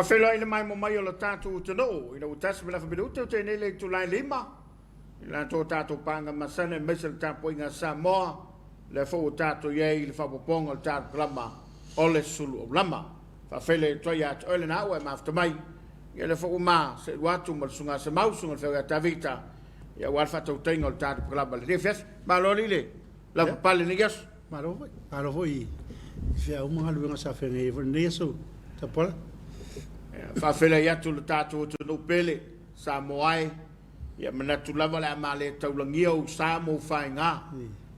Faafeiloai le maimoa mai o le tatou atunuu ina ua tasi ma le afa minute ua tea nei le itula e 5 i le atoa o tatou paga masani aemaise le tapuaiga a Samoa, lea foi ua tatou i ai i le faaopoopoga o le tatou kalama o le sulu aulama. Faafeiloai atu ai ia te oe lena ua e mafuta mai, ia lea foi ua ma seelua atu ma le susuga a Semau, susuga i le feau ia Tavita, ia aua le faatautaiga o le tatou kalama i lenei afiafi. Malo alii le lavapapale i lenei aso. Malo foi. Malo foi i feau ma galuega sa feagai ai foi i lenei aso Tapuala. Faafeiloai atu le tatou atunuu pele, Samoa e, ia manatu lava o le a ma le taulagia ou sa ma ou faiga,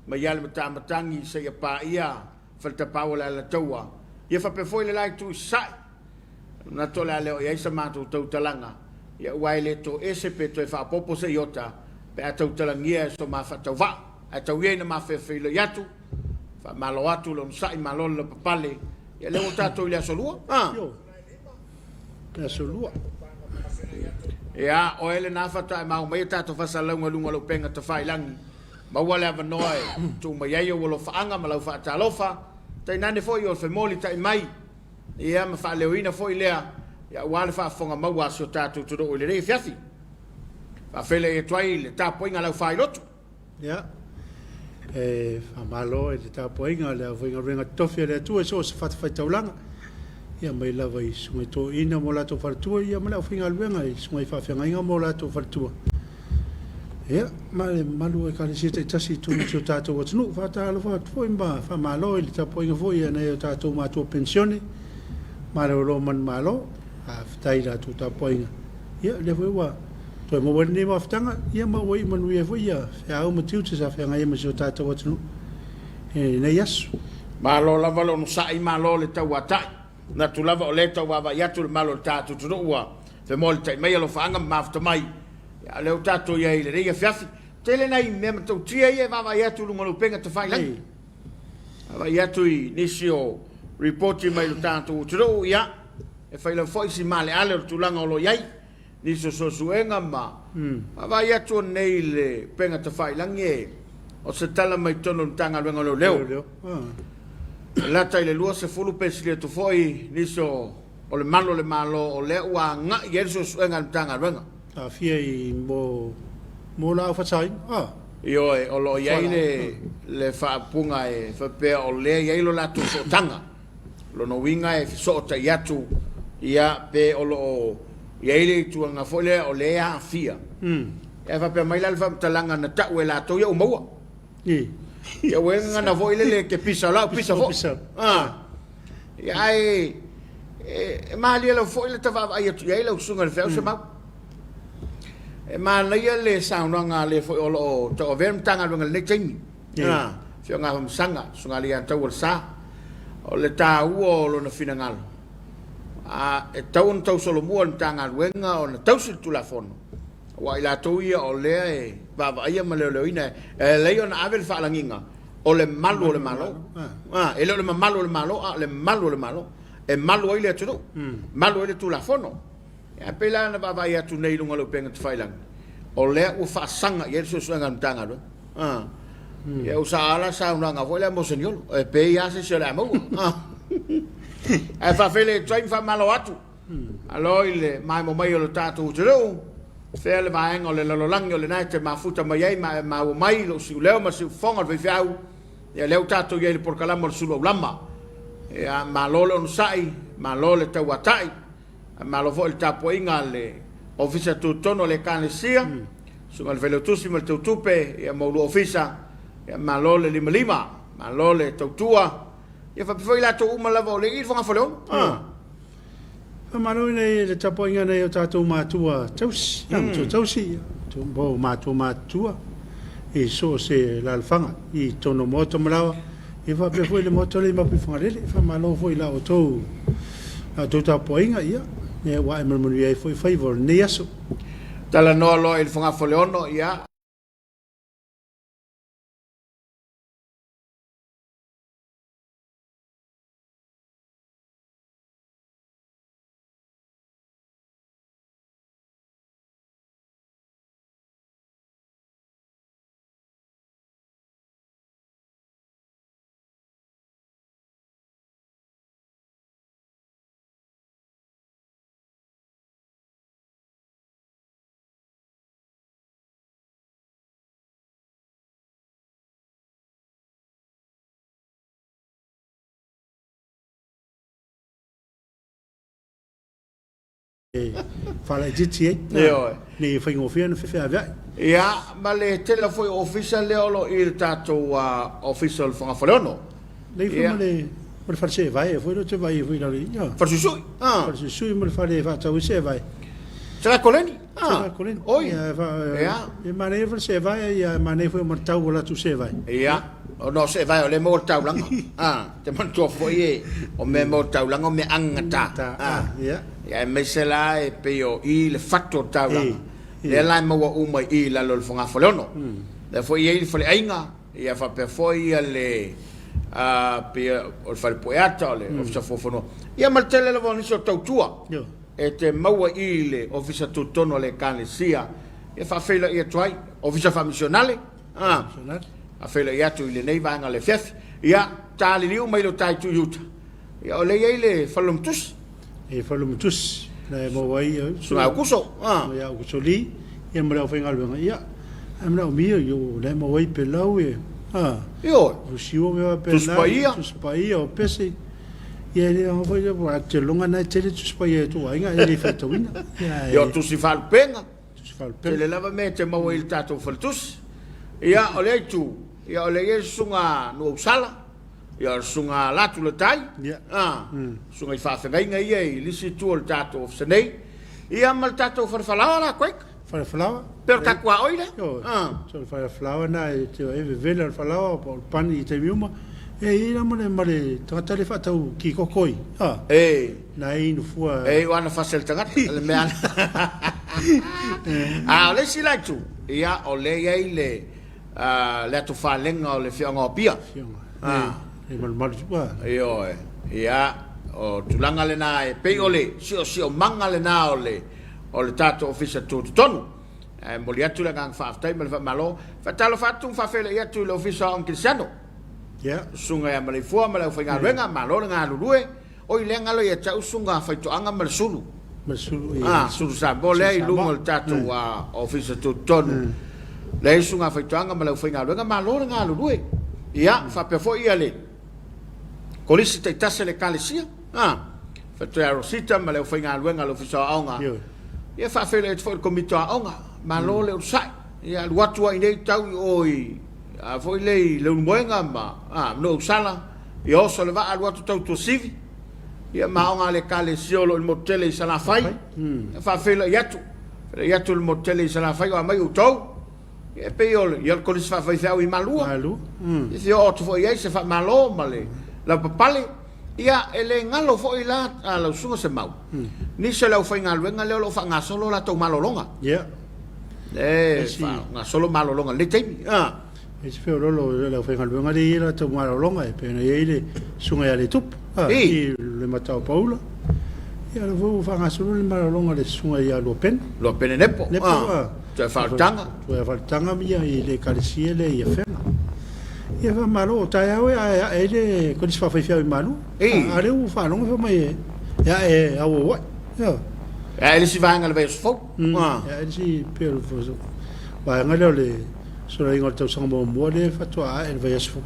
mai lava le matamatagi seia paia Faletapaau o le Alataua, ia faapea foi le la itu i Sasae. Manatu o le a le oo i ai sa matou tautalaga, ia aua e le toese pe toe faaopoopo se iota pe a tautalagia e so ma faatauvaa. Ae tau ia ina ma feofeiloi atu, faamalo atu le onosai, malo le lavapapale, ia lea ua tatou i le aso lua. Ah. Io, le aso lua. Ia, oe lena faatoa e maua mai a tatou faasalalauga i luga o le upega tafailagi. Maua le avanoa e tuu mai ai ou alofaaga ma lau faatalofa, tainane foi o le femolitai mai, ia ma faaleoina foi lea, ia aua le faafofoga maua a si o tatou atunuu i lenei afiafi. Faafeiloai atu ai le tapuaiga a lau faailotu. Ia, e faamalo i le tapuaiga a le aufaigaluega totofi a le Atua i so o se fatafaitaulaga, ia mai lava i susuga i toeaiina ma o latou faletua, ia ma le aufaigaluega i susuga i faafeagaiga ma o latou faletua. Ia, ma le mamalu o Ekalesia taitasi i totonu o si o tatou atunuu. Faatalofa atu foi ma faamalo i le tapuaiga foi a nai o tatou matua penisione, malolo manumalo. Faafetai i la outou tapuaiga. Ia, o lea foi ua toe maua ai lenei mafutaga, ia ma ua iu manuia ai foi ia feau ma tiute sa feagai ai ma si o tatou atunuu i lenei aso. Malo lava le onosai, malo le tauatai. Manatu lava o lea e tau vaavaai atu le malu o le tatou atunuu ua femolitai mai alofaaga ma mafuta mai. Ia, o lea ua tatou i ai i lenei afiafi. Tele nai mea matautia ia e vaavaai atu i luga o le upega tafailagi. Vaavaai atu i nisi o lipoti mai lo tatou atunuu, ia, e fai lava foi si maaleale o le tulaga o lo o i ai nisi o suesuega ma vaavaai atu nei i le upega tafailagi e o se tala mai totonu o le Matagaluega o Leoleo. E lata i le 20 pe sili atu foi nisi o le malu o le Malo o lea ua agai i ai le suesuega a le Matagaluega. Aafia i mo mo laau faasaina. Ah. Ioe, o lo o i ai le le faaupuga e faapea o lea e i ai lo latou sootaga. O lona uiga e fesootai atu ia pe o lo o i ai le ituaga foi lea o lea e aafia. Ae faapea mai la le faamatalaga na tau e latou ia ua maua. Ia ua gagana foi lele e te pisa o lau pisa foi. Ah. Ia ae e malie lava foi le ta vaavaai atu i ai lau susuga i le feau Semau. E manaia le saunoaga a le foi o lo o tauavea le Matagaluega i lenei taimi. Ah, Afioga Afamasaga, Susuga Alaiataua o le Sa. O le taua o lona finagalo, a e tatau ona tausolomua i le Matagaluega ona tausi le Tulafono, aua o i latou ia o lea e vaavaaia ma leoleoina, e alai ona ave le faalagiga o le malu o le Malo. Ah, e le o le mamalu o le Malo, a o le malu o le Malo. E malu ai le atunuu, malu ai le Tulafono. Ae pei la ona vaavaai atu nei i luga o le upega tafailagi, o lea ua faasaga i ai le suesuega a le Matagaluega. Ah. Ia ua saaa la saunoaga foi lea a Moseniolo, e pei lava se isi o le a maua. Ah. Ae faafeiloai atu ai ma faamalo atu. Malo i le maemo mai o le tatou atunuu, fea le vaega o le lalolagi o lena e te mafuta mai ai ma e maua mai lou siuleo ma le siufofoga o le faifeau. Ia lea ua tatou i ai i le polokalama o le sulu aulama. Ia malo le onosai, malo le tauatai. Malo foi i le tapuaiga a le Ofisa Tutotonu o le Ekalesia, Susuga i le Failautusi ma le Teutupe, ia ma ulua ofisa, ia malo le limalima, malo le tautua, ia faapea foi i latou uma lava o le i le Fogafoleono. Ah. Faamalo i le tapuaiga a nai o tatou matua tausi, matua tausi, po o matua matutua i so o se alaalafaga i totonu o maota ma laoa. Ia faapea foi le maota lea i Mapuifagalele. Faamalo foi i la outou la outou tapuaiga, ia, ua ae manumanuia ai foi faiva o lenei aso. Talanoa loa i le Fogafoleono, ia. faalaitiiti ai. Ioe. Ina ia faigofie ona feaveai. Ia, ma le tele foi o ofisa lea o lo o i le tatou ofisa o le Fogafaleono. Lea foi ma le ma le fale seevae foi lea ou te vaai ai foi i lalo i i. Fale suisui. Fale suisui ma le fale e faatau ai seevae. Sala Koleni. Sala Koleni. Oi. Ia, e manaia le fale seevae, ia e manaia foi ma le tau o latou seevae. Ia, ona o seevae o lea e maua i le taulaga. Te manatua foi e o mea e maua i le taulaga o mea agagata. Ia. Ia aemaise la e pei o i le fatu o le taulaga. Lea la e maua uma i i i lalo o le Fogafaleono. Lea foi e i ai le faleaiga. Ia faapea foi ia le pei o le Fale Pueata, o le Ofisa Fuafanua, ia ma le tele lava o nisi o tautua e te maua i le Ofisa Tutotonu a le Ekalesia e faafeiloai atu ai, Ofisa Faamisionale, faafeiloai atu i lenei vaega o le afiafi. Ia, taliliu mai lo ta itu i uta, ia o lea e i ai le Fale Lomotusi. E Fale Lomotusi, na e maua ai Susuga Aukuso, Susuga ia Aukuso Lee, ia ma le aufaigaluega, ia, ae manaomia, o la e maua ai pelau e, Ioe. Fusiua ma mea faapena. Tusi Paia. Tusi Paia, o pese, ia e le aoga foi, aua ou te lagona na e tele Tusi Paia e tou aiga, e le faitauina. Ia, o Tusi Faalupega. Tusi Faalupega. Tele lava mea e te maua i le tatou faletusi. Ia, o lea itu, ia o lea e i ai le Susuga Nuuausala, Ia o le Susuga Latu Letai, Susuga i faafeagaiga ia i le isi itu o le tatou ofisa nei, ia ma le tatou fale falaoa la Craig. Fale falaoa. Pe o le tatou tuaoi lea. So le fale falaoa na e te e vevela le falaoa po o le pani i taimi uma. E i ai la ma le ma le tagata lea e faatau kikoko i. E. Na e inu fua. E o ana fase le tagata le mea. A o le isi la itu, ia o lea e i ai le le atofalega o le Afioaga o Apia. E malumalu tua. Ioe. Ia, o tulaga lena e pei o le siosiomaga lena o le o le tatou Ofisa Tutotonu. Ae momoli atu le agaga faafetai ma le faamalo. Faatalofa atu ma faafeiloai atu i le Ofisa o Aoga Kerisiano. Ia. Susuga ia Maleifua ma le aufaigaluega, malo le galulue. Oi lea galo ia te au susuga Faitoaga ma le Sulu. Ma le Sulu, ia. Ah, Sulu Samoa lea i luga o le tatou Ofisa Tutotonu. Lea i susuga Faitoaga ma le aufaigaluega, malo le galulue. Ia, faapea foi ia le Kolisi taitasi a le Ekalesia, ah, Faletua ia Rosita ma le aufaigaluega a le Ofisa o Aoga. Ia, faafeiloai atu foi i le Komiti o Aoga, malo le onosai. Ia, alu atu lava i inei tau i o i, a foi lea i Leulumoega ma, ah, Nuuausala, Ia oso le vaa alu atu tau Tuasivi, ia ma aoga a le Ekalesia o lo o i le motu tele i Salafai, ia faafeiloai atu, feiloai atu i le motu tele i Salafai o a mai outou, ia e pei o le, ia le Kolisi Faafaifeau i Malua, ia fia oo atu foi i ai se faamalo ma le lavapapale, ia e le galo foi la a lau Susuga Semau, nisi o le aufaigaluega lea o lo o faagasolo latou malologa. E faagasolo malologa i lenei taimi. E se feoloolo o le aufaigaluega lea e i ai latou malologa e pei ona i ai le Susuga ia Letupu i le Matao Paula. Ia o lea foi ua faagasolo le malologa a le Susuga ia Luapene. Luapene Nepo. Nepo. Tuai Faaletaga. Tuai Faaletaga ia i le Ekalesia lea i Afega. Ia faamalo, o taeao e ae ai le Kolisi Faafaifeau i Malua. A lea ua faalogo fai mai e ae auauai. E ae le isi vaega i le vaiaso fou. E ae le isi pei o le vaega lea o le Solaiga o le tausaga muamua lea faatoa ae le vaiaso fou.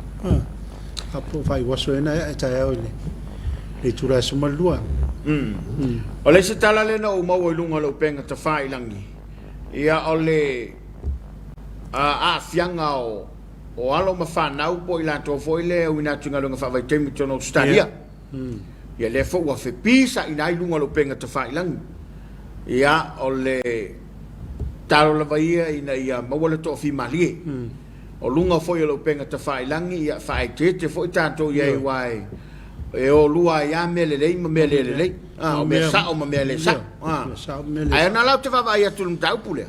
A po o faaiuaso ea na ae taeao i le itula e 12. O le isi tala lea na ou maua i luga o le upega tafailagi, ia o le aafiaga o alo ma fanau po o i latou foi lea e auina atu i galuega faavaitaimi i totonu o Ausetalia. Ia lea foi ua fepisaina ai luga o le upega tafailagi. Ia o le talo lava ia ina ia maua le toafimalie. O luga foi o le upega tafailagi, ia faaeteete foi tatou i ai aua e o lua ai lava mea lelei ma mea le lelei. O mea sao ma mea le sao. Ae ona la ou te vaavaai atu i le mataupu lea,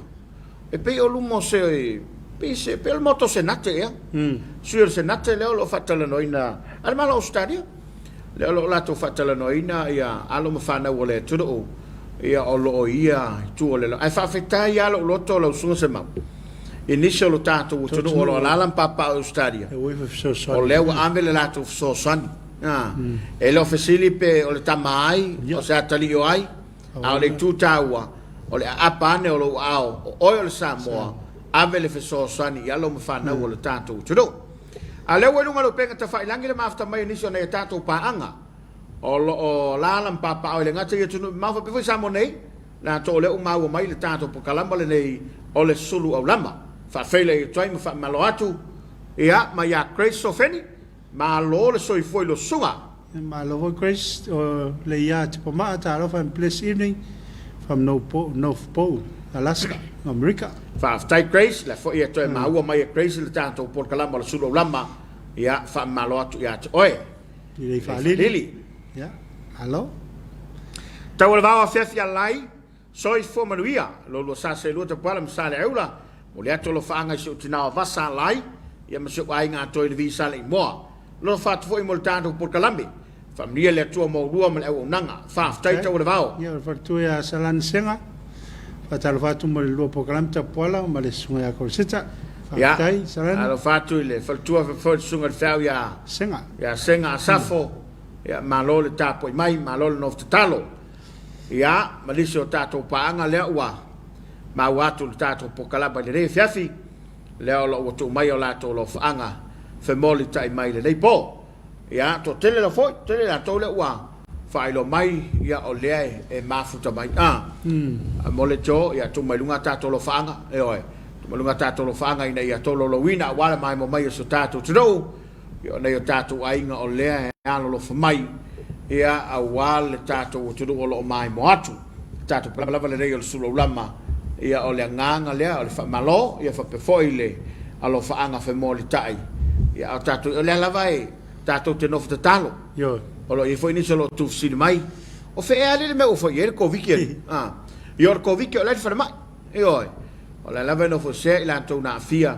e pei o luma o se, pei se, pei o le Maota o Senate ea. Sui o le Senate lea o lo o faatalanoaina a le Malo o Ausetalia. Lea o lo o latou faatalanoaina ia alo ma fanau o le atunuu ia o lo o i ia itu o le Ae faafetai lava lou loto lau Susuga Semau i nisi o lo tatou atunuu o lo o alaala ma papaaao i Ausetalia o lea ua ave le latou fesoasoani. E le o fesili pe o le tama ai, o se atalii o ai, a o le itu taua o le aapa ane o lou aao, o oe o le Samoa, ave le fesoasoani i alo ma fanau o le tatou atunuu. A o lea ua i luga o le upega tafailagi le mafuta mai o nisi o nai a tatou paaga o lo o alaala ma papaaao e le gata i atunuu mamao faapea foi Samoa nei. latou o lea ua maua mai le tatou pokalama lenei o le sulu aulama. Faafeiloai atu ai ma faamalo atu, ia, ma ia Grace Sofeni, malo le soifua i lo susuga. Malo foi Grace, o le ia Tipamaa, talofa and blessed evening from North Pole, Alaska, Amerika. Faafetai Grace, la foi e toe maua mai e Grace le tatou polokalama o le sulu aulama, ia, faamalo atu ia te oe. I lei faalili. Ia, malo. Tau o le vao afiafi alai, soifua manuia, lo lua sa selua tapuala ma Saleaula, momoli atu alofaaga i si ou tina o Vasa Alai, ia ma si ou aiga atoa i le Visa le Imoa. Alofa atu foi mo le tatou polokalame. Faamanuia le Atua mo oulua ma le auaunaga. Faafetai tau o le vao. Ia, o le faletua ia Salani Sega, faatalofa atu mo le lua polokalame Tapuala ma le susuga ia Koliseta. Faafetai Salani. Alofa atu i le faletua faapea foi le susuga i le feau ia Sega. Ia Sega Asafo. Ia, malo le tapuai mai, malo le nofo tatalo. Ia, ma nisi o tatou paaga lea ua maua atu i le tatou polokalame i lenei afiafi, lea o lo o ua tuu mai o latou alofaaga femolitai mai i lenei po. Ia, toatele la foi, tele latou lea ua faailoa mai, ia, o lea e mafuta mai. A, mo le to, ia, tuu mai luga tatou alofaaga, ioe, tuu mai luga tatou alofaaga ina ia tolaulauina aua le maimoa mai o si o tatou atunuu, ia, o nai o tatou aiga o lea e alolofa mai, ia, aua le tatou atunuu o lo o maimoa atu. Le tatou lava lenei o le sulaulama, ia, o le agaga lea o le faamalo, ia, faapea foi le alofaaga femolitai, ia, a o tatou, o lea lava e tatou te nofo tatalo. Ioe. O lo o i ai foi nisi o lo o tuufesili mai, o fea ea alii le mea ua fai i ai le Koviti alii? A, ia, o le Koviti o la e i le falemai. Ioe. O la lava e nofoesea i latou na aafia,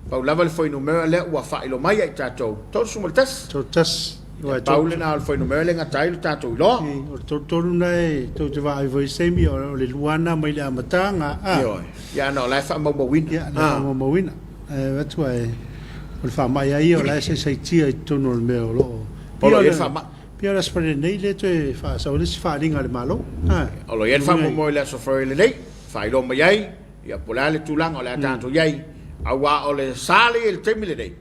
pau lava le fuainumera lea ua faailoa mai ia i tatou, 31. 31. E pau lena o le fuainumera lea e gata ai lo tatou iloa. O le 33 lena e tou te vaai foi i se taimi, o le lua lena mai le amataga. Ioe. Ia ona o la e faamaumauina. Ia, la e faamaumauina. Ae avatu ae, o le faamai lava ia o la e saisaitia i totonu o le mea o lo o... O lo o i ai le faamai. Pei o le Aso Faraile nei lea e toe faasau ai le isi faaaliga a le Malo. O lo o i ai le faamoemoe i le Aso Faraile nei, faailoa mai ai, ia po o le a le tulaga o le a tatou i ai, aua o le sa lea e i ai i le taimi lenei,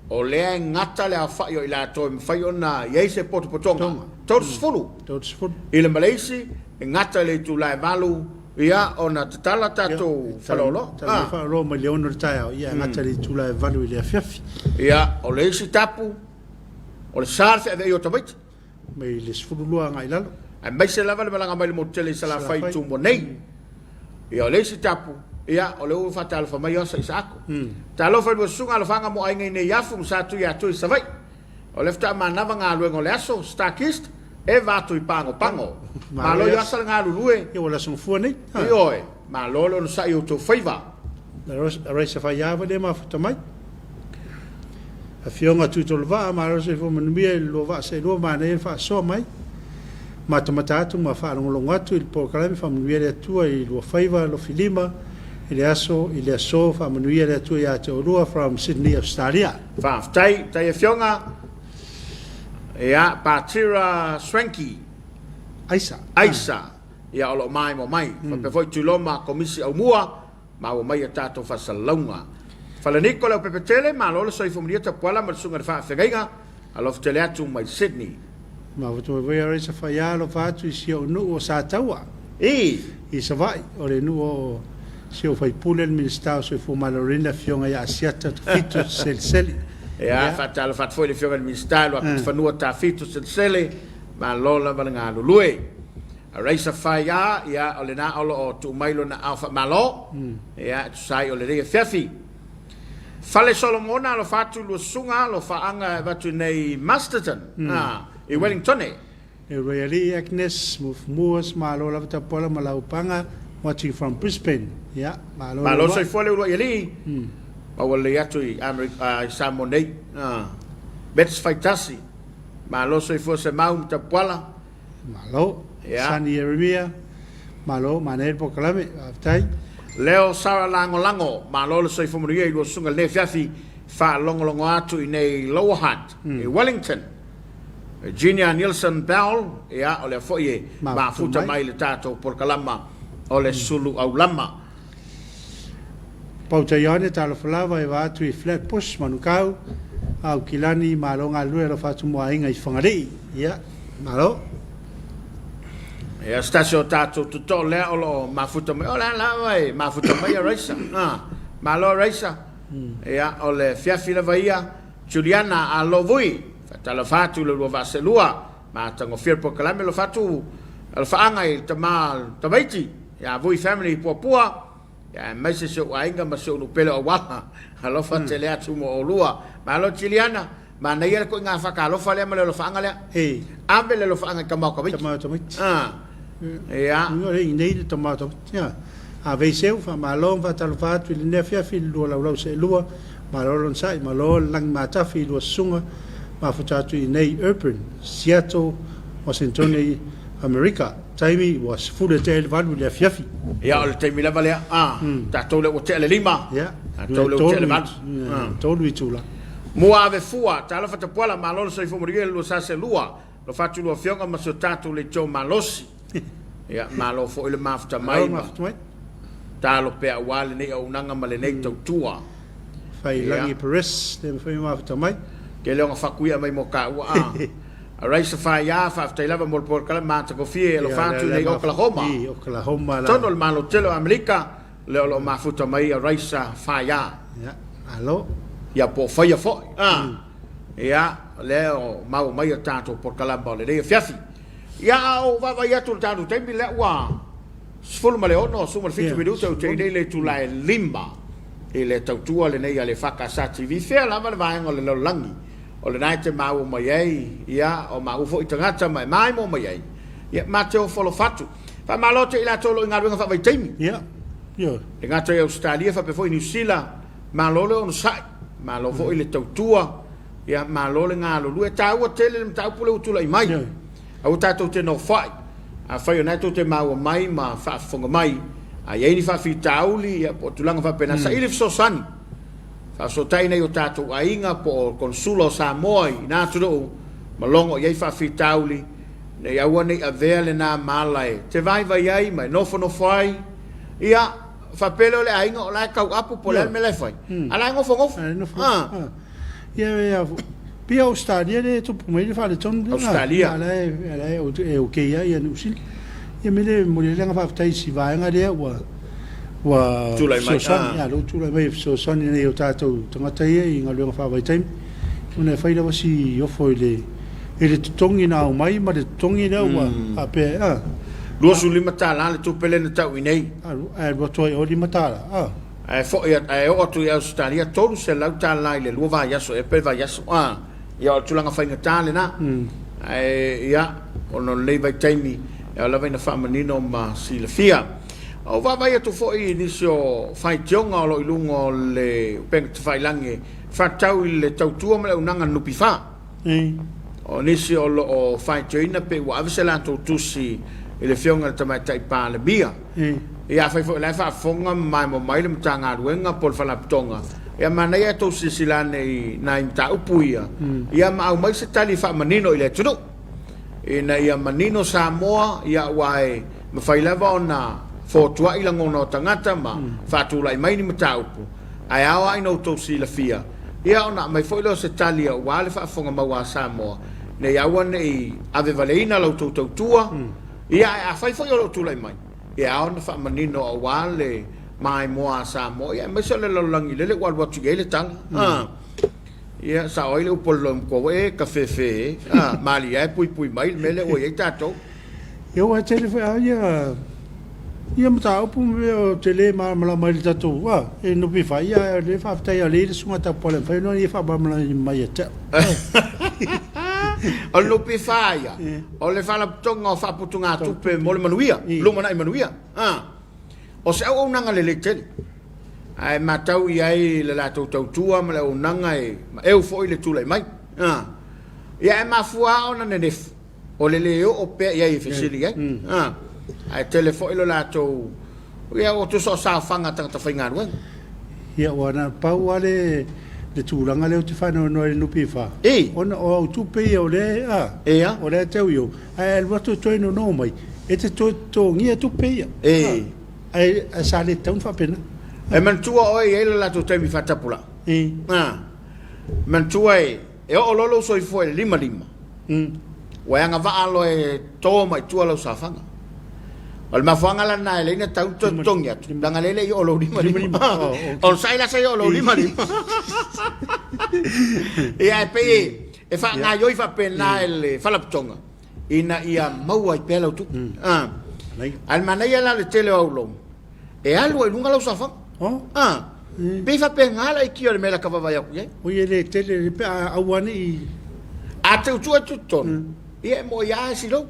o lea e gata le aofai o i latou e mafai ona i ai se potopotoga, 30. 30. I le Maleisi, e gata i le itula e 8, ia, ona tatala tatou faleoloa. Tatala mai faleoloa mai le 6 i le taeao, ia e gata i le itula e 8 i le afiafi. Ia, o le isi tapu, o le sa le feaveai o tamaiti. Mai le 12 agai i lalo. Aemaise lava le malaga mai le motu tele i Salafai i Tumua nei. Ia, o le isi tapu, ia, o lea ua faatalofa mai Osa Isaako. Talofa i lua susuga alofaga mo aiga i Neiafu ma Satuiatui i Savaii. O lea faatoa manava galuega o le aso, Starkist, Eva atu i Pagopago. Malo i Osa le galulue. Ia ua le aso gafua nei. Ioe, malo le onosai i outou faiva. Raisa Faiava lea e mafuta mai. Afioga Tuitolovaa, malo le soifua manuia i le lua vaa seelua, manaia le faasoa mai. Matamata atu ma faalogologo atu i le polokalame faamanuia le Atua i lua faiva lofilima i le aso i le aso faamanuia le Atua ia te oulua from Sydney Australia. Faafetai, tai Afioga ia Patira Swanky Aisa. Aisa, ia o lo o maimoa mai. Faapea foi Tuiloma Komisi Aumua, Maua mai a tatou faasalalauga. Falaniko Leaupepetele, malo le soifua manuia Tapuala ma le susuga i le faafeagaiga, alofa tele atu mai Sydney. Mafuta mai foi Araisa Faia alofa atu i si ou nuu o Sataua I. i Savaii, o le nuu o si ou faipule le Minisita o Soifua Maloloina Afioga ia Asiata Tafito Selesele. Ia, faatalofa atu foi i le Afioga i le Minisita Luapitofanua Tafito Selesele, malo lava le galulue. Raisa Faia, ia, o lena o lo o tuu mai lona ao faamalo, ia, e tusa ai o lenei afiafi. Fale Solomona, alofa atu lua susuga, alofaaga e avatu i nei Masterton, a, i Wellingtone. E Ray Alii, Agnes, Mua's, malo lava tapuala ma lau paga, watching from Brisbane. Ia, malo le Malo soifua le uluai alii, maua lelei atu i Amerika, i Samoa nei. A, Mets Faitasi, malo soifua Semau ma Tapuala. Malo. Ia. Sani Ieremia, malo, manaia le polokalame, faafetai. Leo Sarah Lagolago, malo le soifua manuia i lua susuga i lenei afiafi, faalogologo atu i nei Lower Hutt i Wellington. Virginia Nielsen Bell, ia, o lea foi e mafuta mai le tatou polokalama o le sulu aulama. Pau Taione, talofa lava e va atu i Flatbush, Manukau, Aukilani, malo galulue alofa atu mo aiga i Fagalii. Ia, malo. Ia, se tasi o tatou totoo lea o lo o mafuta mai. O le a lava e mafuta mai a Raisa. Ah, malo Raisa. Ia, o le fiafi lava ia. Juliana Alovui, faatalofa atu i le lua vaa seelua. Matagofie le polokalame alofa atu alofaaga i le tama tamaiti ia Vui family i Puapua. Ia, aemaise si ou aiga ma si ou nuu pele o Auala. Alofa tele atu mo oulua. Malo Juliana. Manaia le koiga faatalofa lea ma le alofaaga lea. Ei. Ave le alofaaga i tama o tamaiti. Tama o tamaiti. Ah. Ia. Uiga o lea nei le tama o tamaiti. Ia. A veiseu, faamalo ma faatalofa atu i lenei afiafi i le lua laulau seelua. Malo le onosai, malo le lagi matafi i lua susuga. Mafuta atu i inei Urban, Seattle, Wasintone, Amerika. Taimi ua 7:50 i le afiafi. Ia, o le taimi lava lea. A, tatou lea ua tea le 5. Ia. Tatou lea ua tea le 8. 3 itula. Mua ave fua, talofa tapuala, malo le soifua manuia i le lua sa seelua. Alofa atu lua afioga ma si o tatou leitio malosi. Ia, malo foi le mafuta mai ma talo pea aua lenei auaunaga ma lenei tautua. Faiilagi Perez, le mafai mafuta mai. Tele ona fakuia mai mo taua a. Alright Safaia, faafetai lava mo le polokalame matagofie e alofa atu i Oklahoma. I Oklahoma la. Totonu o le Malo tele o Amerika, lea o lo o mafuta mai Alright Safaia. Ia, malo. Ia po o Faia foi. Ah. Ia, lea o maua mai a tatou polokalame o lenei afiafi. Ia, a ou vaavaai atu i le tatou taimi lea ua 16, 17 minute ou te i nei le itula e 5 i le tautua lenei a le EFKS TV. Fea lava le vaega o le lalolagi o lena e te maua mai ai, ia, o maua foi tagata ma e maimoa mai ai, ia, ma te ofo alofa atu. Faamalo atu i latou o lo o i galuega faavaitaimi. Ia, ioe. E gata i Ausetalia faapea foi Niu Sila, malo le onosai, malo foi le tautua, ia, malo le galulue. E taua tele le mataupu lea ua tulai mai. Ioe. Aua tatou te nofoai. Afai o lena tou te maua mai ma faafofoga mai, a i ai ni faafitauli, ia, po o tulaga faapena, saili fesoasoani. Faafesootai nai o tatou aiga po o Konesula o Samoa i na atunuu ma logo i ai faafitauli, ina ia aua ne i avea lena mala e te vaivai ai ma e nofonofo ai. Ia, faapea lea o le aiga o la e tauapu po o le a le mea la e fai, a o la e nofonofo. Ah. Ia, ia, pei o Ausetalia lea e tupu mai le faaletonu lea. Ausetalia. A la e, la e okay lava ia Niu Sila. Ia mea lea e momoli ai le agaga faafetai i si vaega lea ua ua Tulai mai, fesoasoani, ah. lea ua tulai mai e fesoasoani i nai o tatou tagata ia i galuega faavaitaimi, ona e fai lava si ofo i le i le totogi na aumai ma le totogi lea ua faapea, ah. $25 le tupe lea na tau i inei. Ae alu atu ai i o $5, ah. Ae foi ae oo atu i Ausetalia $300 i le lua vaiaso ea pe vaiaso, ah. Ia o le tulaga faigata lena. Ae ia, ona o lenei vaitaimi e ao lava ina faamanino ma silafia. Ua vaavaai atu foi i nisi o faitioga o lo o i luga o le upega tafailagi e faatatau i le tautua ma le auaunaga a le NPF. O nisi o lo o faitioina pe ua ave se latou tusi i le Afioga i le Tamaitai Palemia. Ia afai foi o la e faafofoga ma maimoa mai le Matagaluega po o le Faalapotopotoga, ia manaia ae tou silasila ane i nai mataupu ia, ia ma aumai se tali faamanino i le atunuu ina ia manino Samoa, ia aua e mafai lava ona fotuai lagona o tagata ma faatulai mai ni mataupu, ae ao lava ina outou silafia, ia ona aumai foi lea o se tali aua le faafofoga maua a Samoa, ina ia aua ne i avevaleina la outou tautua, ia ae afai foi o lo o tulai mai, e ao ona faamanino aua le maimoa a Samoa, ia aemaise o le lalolagi lele ua alu atu i ai le tala. Ia, sao ai le upu a le loimatuaua, e kafefe e, a, malie lava e puipui mai le mea lea ua i ai tatou. Ia aua e tele foi lava ia, ia mataupu ma mea ou te le malamalama ai i le tatou, a, e NPF, ia ae o lea faafetai lava o lea e i ai le susuga tapuala e mafai ona ia faamalamalama mai ia te au. O le NPF ia, o le Faalapotopotoga o Faaputugatupe mo le Manuia, Lumanai Manuia, a. O se auaunaga lelei tele, ae matau i ai le latou tautua ma le auaunaga e maeu foi le tulai mai. Ia ae mafua lava ona nenefu, o le le oo pea i ai e fesili i ai. Ae tele foi lo latou, ia ua tusa o saofaga a tagata faigaluega. Ia ua na pau lava le le tulaga lea ou te faanoanoa ai i le NPF, ona o au tupe ia o lea e, o lea e tau i o, Ae alu atu e toe nono mai, e te toe totogia tupe ia. E. Ae, ae sa le tatau ona faapena. E manatua oe e i ai le latou taimi faatapulaa. E. A. Manatua e, e oo loa lou soifua i le 55, ua e agavaa loa e to mai tua lau saofaga. O le mafuaaga la lena e leai ona tatau ona toe totogi atu, leaga o lea e le i oo lou 55. Onosai la seia oo lou 55. Ia ae pei e faagaoioi faapena e le Faalapotopotoga ina ia maua ai pea lau tupe. A le manaia la o le tele o au loan, e alu ai i luga lau saofaga. A, pei e faapena la aikia o le mea la ta vaavaai atu i ai. Oi e le tele pe a aua ne i. A te utu atu i totonu, ia e moi lava e silou.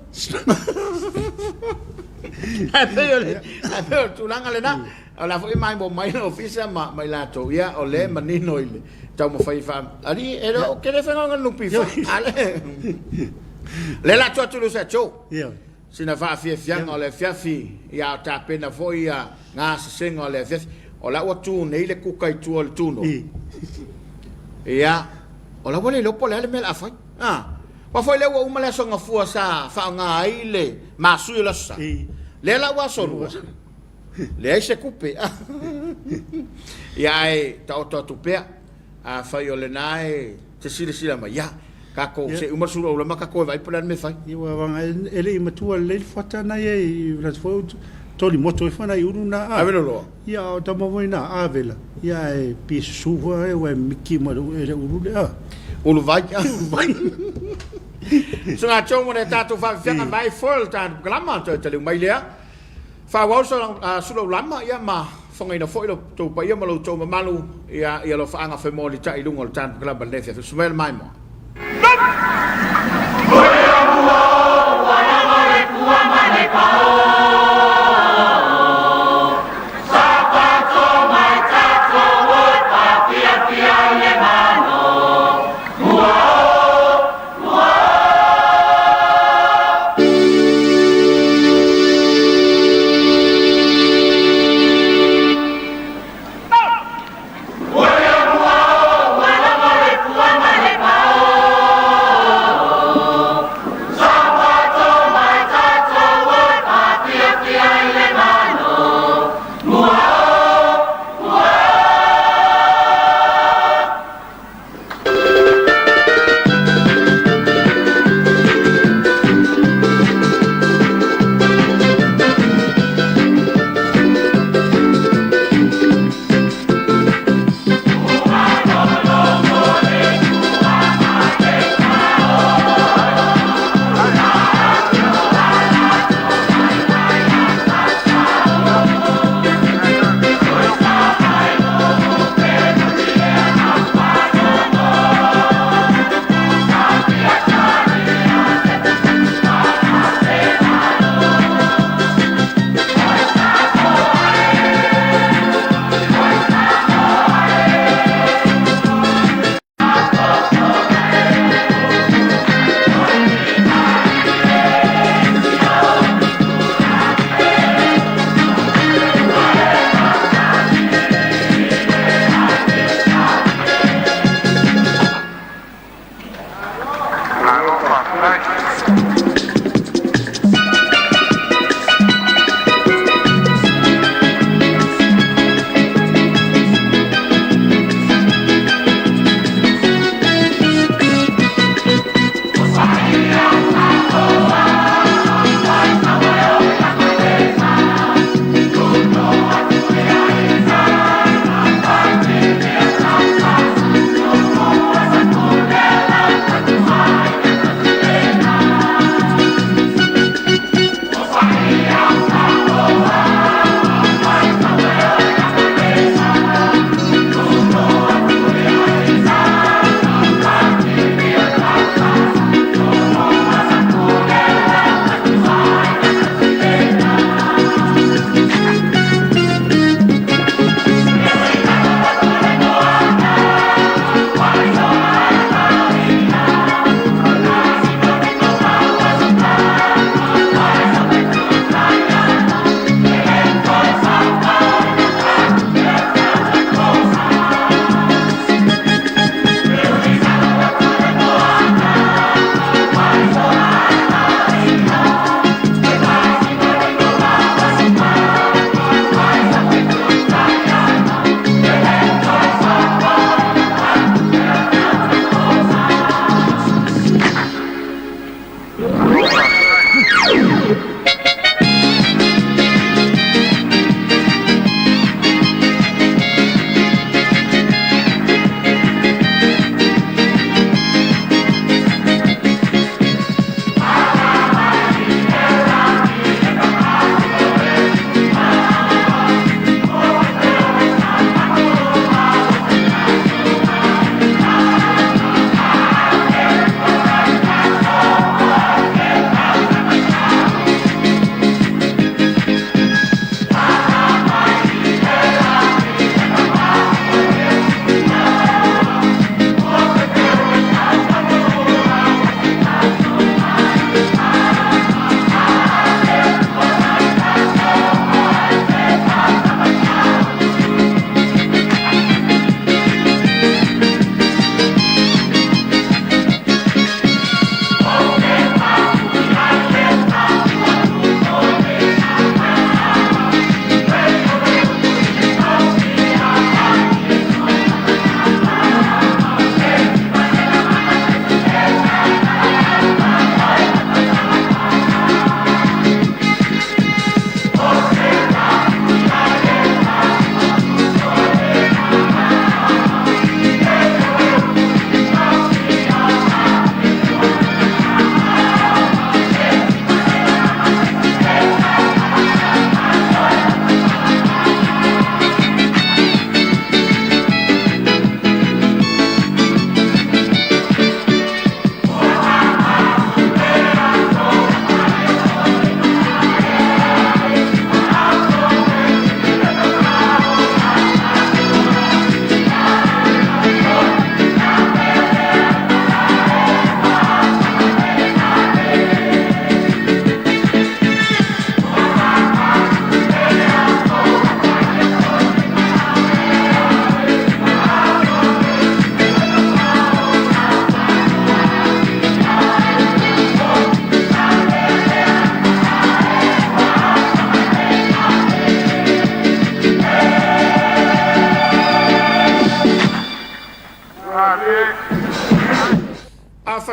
Ae pei o le, ae pei o le tulaga lena. O la foi e maimoa mai le ofisa ma, ma i latou, ia o lea e manino i le taumafai e faa... Alii, e le o, ou te le faigaluega i le NPF. A le, lea la atu atu i le uso ia Joe. Sina faafiafiaga o le afiafi, ia a o tapena foi ia gasesega o le afiafi. O la ua tu nei le kuka i tua o le tuno. Ia, o la ua le iloa po o le a le mea o le a fai. A, aua foi lea ua uma le Aso Gafua sa faaaoga ai le masui o le Aso Sa. Lea la ua Aso Lua, leai se tupe. Ia ae taoto atu pea. Afai o lena e te silasila mai, ia, tatou se i uma le sulu aulama tatou e vaai po o le a le mea e fai. Ia ua vaga e le i matua lelei le fuata na ia i lata foi o toli moto ifo nai ulu na a. Ave loloa. Ia o tama foi na Avela, ia ae pei e susu foi ae ua e miki ma le e le ulu le a. Ulu vai. Ulu vai. Susuga Joe mo le tatou faafiafiaga mai foi le tatou kalama toe taliu mai lea. Faaauau sulaulama ia ma fofogaina foi lo outou paia ma lo outou mamalu ia i alofaaga femolitai i luga o le tatou kalama i lenei afiafi. Susu mai le maimoa.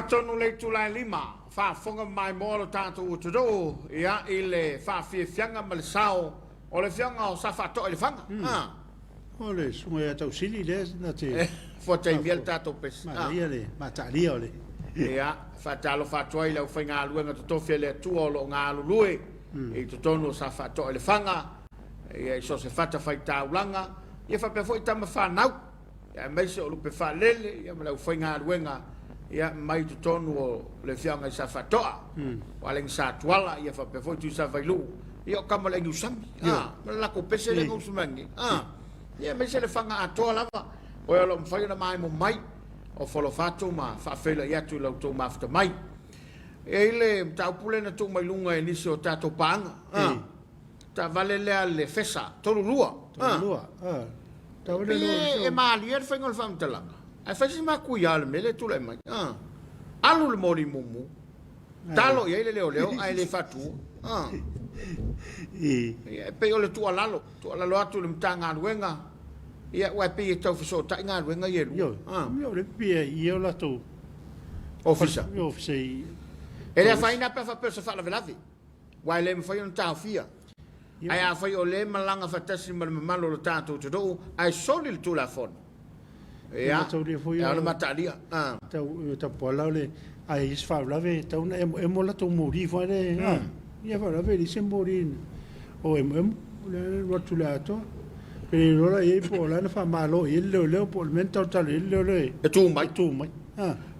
Nafa tonu le itula e lima, faafofoga maimoa lo tatou atunuu ia i le faafiafiaga ma le sao o le afioga o Safaatoa i Lefaga. A. O le susuga ia Tausili lea na te Fuataimia le tatou pese. Manaia le mataalia o le. Ia, faatalofa atu ai i le aufaigaluega totofi a le Atua o lo o galulue i totonu o Safaatoa i Lefaga, ia i so o se fatafaitaulaga, ia faapea foi tama fanau. aemaise o lupe faalele ia ma le aufaigaluega ia mai totonu o le afioaga i Safaatoa, o Alegi Satuala ia faapea foi Tuisavailuu, ia o Kama o le Ainiusami, a, ma le latou pese lea na usu mai nei, a, ia aemaise le faga atoa lava, o e o lo o mafai ona maemo mai o folofa atu ma faafeiloai atu i la outou mafuta mai. E i ai le mataupu lea na tuu mai luga e nisi o tatou paaga, a. Taavale lea a le Fesa, 32. 32, ah. Taavale Pei e, e malie le faiga o le faamatalaga, ae fai si matuia o le mea lea e tulai mai. Ah. Alu le moli mumu, talo i ai le leoleo ae le faatua. Ah. I. Ia, e pei o le tuualalo, tuualalo atu i le Matagaluega, ia, aua e pei e tau fesootai galuega ia e lua. Ioe. Ah. Ia, o le pei e i o latou Ofisa. Ofisa i. E le afaina pe a faapea o se faalavelave. Aua e le mafai ona taofia. Ae afai o lea e malaga faatasi ma le mamalu o le tatou atunuu ae soli le Tulafono, ia, e ao ona mataalia. Tau tapuala o le a i ai se faalavelave e tatau ona emoemo latou moli foi lea. Ia faalavelave e leai se moli o emoemo, o lea e alu atu i le atoa. Pe le iloa la i ai po o le a na faamalo i ai le leoleo po o le mea na talotalo i ai le leoleo e tu mai. E tu mai.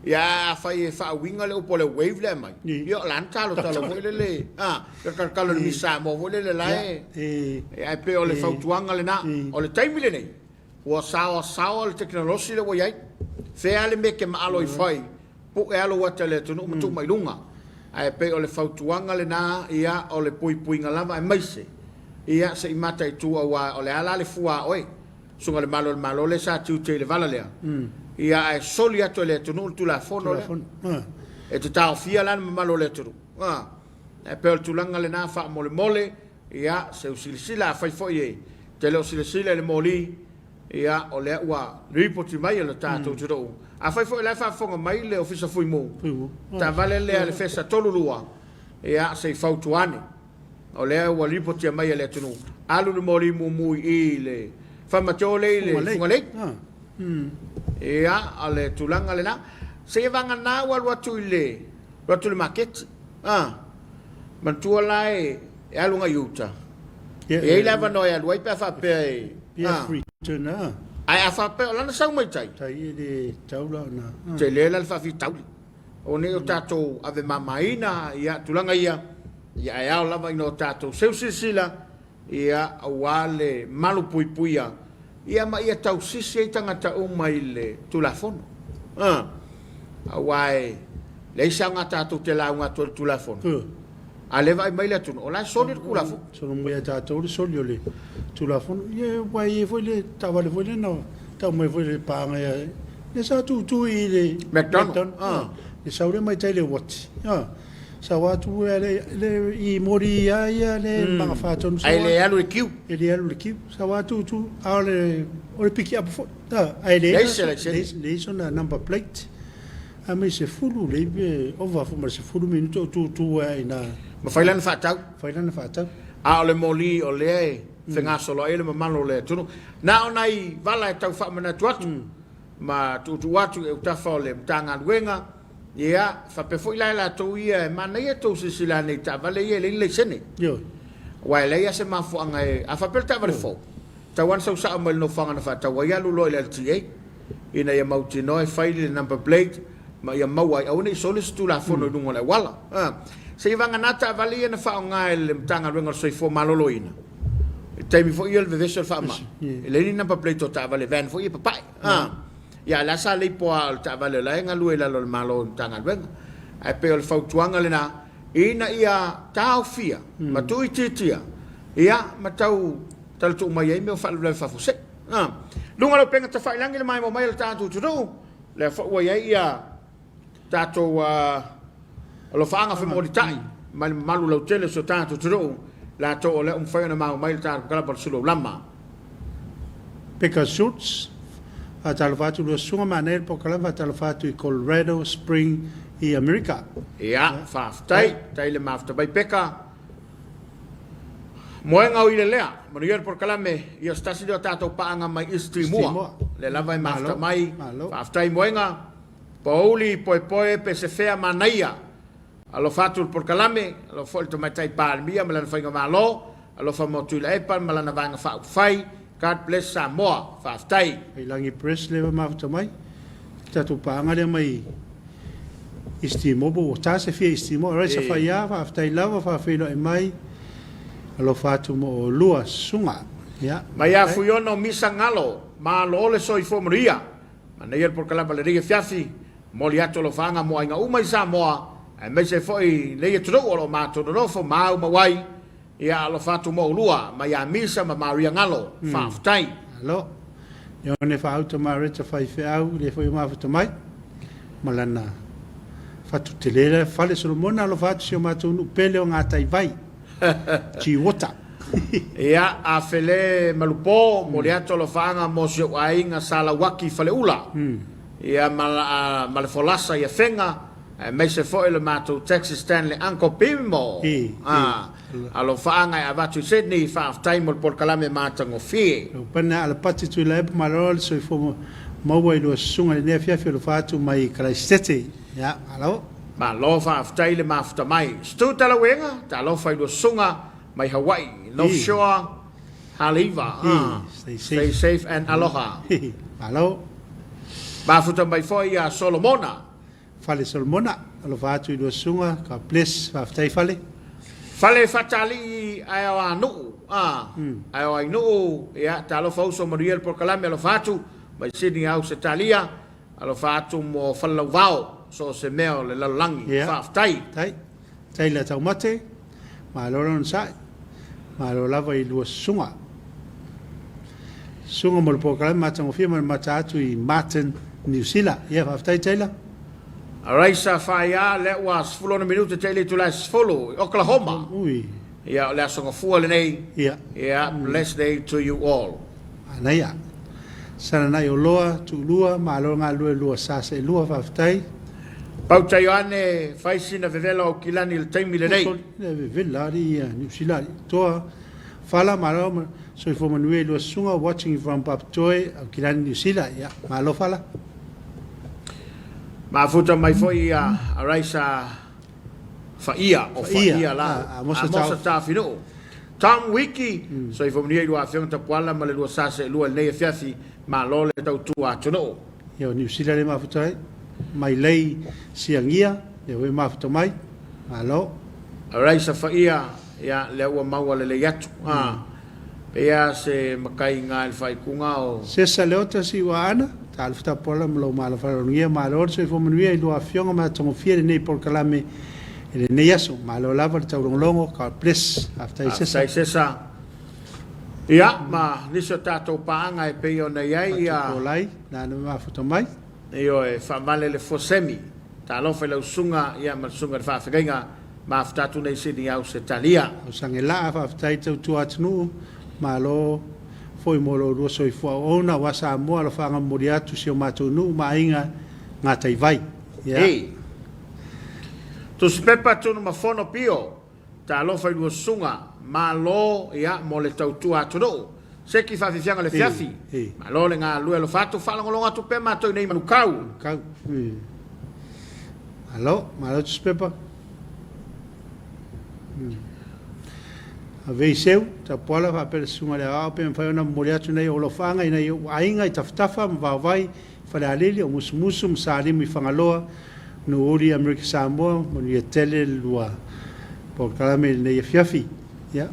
Ia, afai e faauiga le upu o le wave lea e aumai, ia o la na talotalo foi lele, a, le talotalo i le Miss Samoa foi lele la e, ae pei o le fautuaga lena. O le taimi lenei, ua saoasaoa le tekonolosi lea ua i ai. Fea lava le mea e te maalo ai fai, pue lava lou ata i le atunuu ma tuu mai i luga. Ae pei o le fautuaga lena, ia, o le puipuiga lava aemaise, ia, se i mataitu aua o le a la le fua a oe. Susuga i le Malo o le Malo lea sa tiute i le vala lea, ia ae soli atu e le atunuu le Tulafono lea. E te taofia la le mamalu o le atunuu. Ae pei o le tulaga lena faamolemole, ia seu silasila, afai foi e te le o silasila i le moli, ia o lea ua lipoti mai e le tatou atunuu. Afai foi o la e faafofoga mai le Ofisa Fuimu, taavale lea le Fesa 32, ia se i fautua ane. O lea ua lipotia mai e le atunuu, alu le moli mumu i i le Famateo lea i le Fugalei. Ia, o le tulaga lena. Seia vagana ua alu atu i le, alu atu i le maketi. Ah, manatua la e, e alu agai i uta. E i ai le avanoa e alu ai pe a faapea e, ah. Ae a faapea o lana sau mai tai. Tai e le tatau la ona. Tele la le faafitauli. O nei o tatou ave mamaina ia tulaga ia, ia ae ao lava ina o tatou seu silasila ia aua le malu puipuia ia ma ia tausisi ai tagata uma i le Tulafono. A, aua e leai se aoga tatou te lauga atu ai i le Tulafono, a lea e vaai mai le atunuu, o la e soli le Tulafono. Solo mai ia tatou le soli o le Tulafono. Ia, aua e i ai foi le taavale foi lea na tau mai foi le paaga ia, lea sa tutu i le McDonald. Le sau lea mai tai le uati. Sau atu le, le i moli ia ia le magafa tonu sau. Ai le alu i le kiu. E le alu i le kiu. Sau atu tu a o le o le piki up foi. Ai le leai sona number plate. A mai 10 lei pe ova foi ma le 10 minute o tutu ai ina. Ma fai lana faatau. Fai lana faatau. A o le moli o lea e fegasolo ai le mamalu o le atunuu. Na o nai vala e tau faamanatu atu ma tuutuu atu i autafa o le Matagaluega, ia, faapea foi la i latou ia e manaia tou silasila ane i taavale ia e leai ni laisene. Ioe. Aua e leai lava se mafuaaga e, a faapea le taavale fou, tatau lava ona sau sao mai le nofoaga na faatau ai alu loa i le LTA ina ia mautinoa e fai le number plate ma ia maua ai, aua ne i soli se Tulafono i luga o le auala. Se i vagana taavale ia na faaaoga e le Matagaluega o le Soifua Maloloina i le taimi foi ia o le vevesi o le faamai, e leai ni number plate o taavale van foi ia e papae. Ia a o la e sa leipoa o le taavale o la e galue i lalo o le Malo i le Matagaluega. Ae pei o le fautuaga lena ina ia taofia ma tuuitiitia ia ma tau talatuu mai ai mea o faalavelave faafuasei. Luga o le upega tafailagi le maimoa mai a le tatou atunuu, lea foi ua i ai ia tatou alofaaga femolitai mai le mamalu lautele o si o tatou atunuu, latou o lea ua mafai ona maua mai le tatou kalaba o le Suluaulama. Pekka Schultz, Faatalofa atu i lua susuga, manaia le polokalame, faatalofa atu i Colorado Spring, i Amerika. Ia, faafetai. Tai le mafuta mai Peka. Moega o ile lea, manuia le polokalame, ia se tasi lea o tatou paaga mai East Timor. Lea lava e mafuta mai. Faafetai Moega. Pouli, poepoe, pesefea, manaia. Alofa atu le polokalame, alofa foi le Tamaitai Palemia ma lana Faigamalo, alofa mo Tuilaepa ma lana Vaega Faaupufai, God bless Samoa. Faafetai. Ailagi Press lea ua mafuta mai, le tatou paaga lea mai East Timor po ua ta se fia East Timor. Alright, Safaia, faafetai lava, faafeiloai mai, alofa atu mo oulua susuga. Ia, Mai ia Fuiono Misa Galo, malo le soifua manuia. Manaia le polokalame a lenei afiafi, Momoli atu alofaaga mo aiga uma i Samoa, aemaise foi i lenei atunuu o lo o matou nonofo ma aumau ai. Ia alofa atu mo oulua, mai ia Misa ma Maria Galo. Faafetai. Malo. Leone Faauta Mareta Faifeau, lea foi ua mafuta mai ma lana fatu tele lea, Fale Solomona, alofa atu si o matou nuu pele o Gataivai, G-Water. Ia, Afele Malupo, momoli atu alofaaga mo si ou aiga Sa Lauaki i Faleula. Ia ma ma le folasa i Afega, aemaise foi le matou taxi stand le Uncle Bimo. A, alofaaga e avatu i Sydney, faafetai mo le polokalame matagofie. Lau Pane Alapati Tuilaepa Malo le soifua maua i lua susuga i lenei afiafi alofa atu mai Karaisitete. Ia, malo. Malo faafetai le mafuta mai. Stu Talauega, talofa i lua susuga mai Hawaii, North Shore, Haleiwa, ah. Stay safe. Stay safe and aloha. Malo. Mafuta mai foi ia Solomona. Fale Solomona, alofa atu i lua susuga, God bless, faafetai Fale. Fale Fatalii ae o Anu'u, ah, ae o Ainuu, ia, talofa uso manuia le polokalame alofa atu mai Sydney Ausetalia, alofa atu mo Falelauvao, so o se mea o le lalolagi, faafetai. Faafetai. Taylor Taumate, malo le onosai, malo lava i lua susuga. Susuga mo le polokalame matagofie ma le mata atu i Martin, Niu Sila. Ia, faafetai Taylor. Raisa Faia, lea ua 16 minute te i le itula e 10 i Oklahoma. Ui. Ia, o le aso gafua lenei. Ia. Ia, blessed day to you all. Manaia. Sananai Oloa, Tuulua, malo le galulue lua sa seelua, faafetai. Pauta Ioane, fai sina vevela o Aukilani i le taimi lenei. Le vevela alii ia Niu Sila alii toa fala malo ma soifua manuia i lua susuga watching from Papatoe Aukilani Niu Sila ia malo fala. Mafuta mai foi ia Raisa Faia, o Faia la, Amosa Tafinuu. Tom Wiki, soifua manuia i lua afioga Tapuala ma le lua sa seelua i lenei afiafi, malo le tautua atunuu. Ia o Niu Sila lea mafuta ai, mai lei siagia, lea foi mafuta mai, malo. Raisa Faia, ia lea ua maua lelei atu, a, pei a se makaiga i le faaipuga o. Sesa Leota Siuaana, Talofa Tapuala ma lou malo faaloalogia, malo le soifua manuia i lua afioga matagofie lenei polokalame i lenei aso. Malo lava le taulogologo, God bless. Faafetai Sesa. Faafetai Sesa. Ia, ma nisi o tatou paaga e pei ona i ai ia. Fatu Polai, nana mafuta mai. Ioe, faavale le fuasemi. Talofa i lau susuga, ia ma le susuga i le faafegaiga, mafuta atu nei Sydney Ausetalia. Ausagelaa, faafetai tautua atunuu, malo foi mo lo oulua soifua auauna aua Samoa, alofaaga momoli atu si o matou nuu ma aiga Gataivai. Ia. Hey. Tusipepa Tunumafono Pio, Talofa i lua susuga, malo ia mo le tautua atunuu. Seki faafiafiaga le fiafi. Malo le galulue alofa atu, faalogologo atu pea matou i nei Manukau. Manukau. Malo, malo tusipepa. Avei seu, Tapuala faapea le susuga i le aoao pe mafai ona momoli atu nai ou alofaaga i nai ou aiga i Tafatafa ma Vaovai, Falealili, o Musumusu ma Salimu i Fagaloa, Nuuuli, Amerika Samoa, manuia tele le lua polokalame i lenei afiafi. Ia,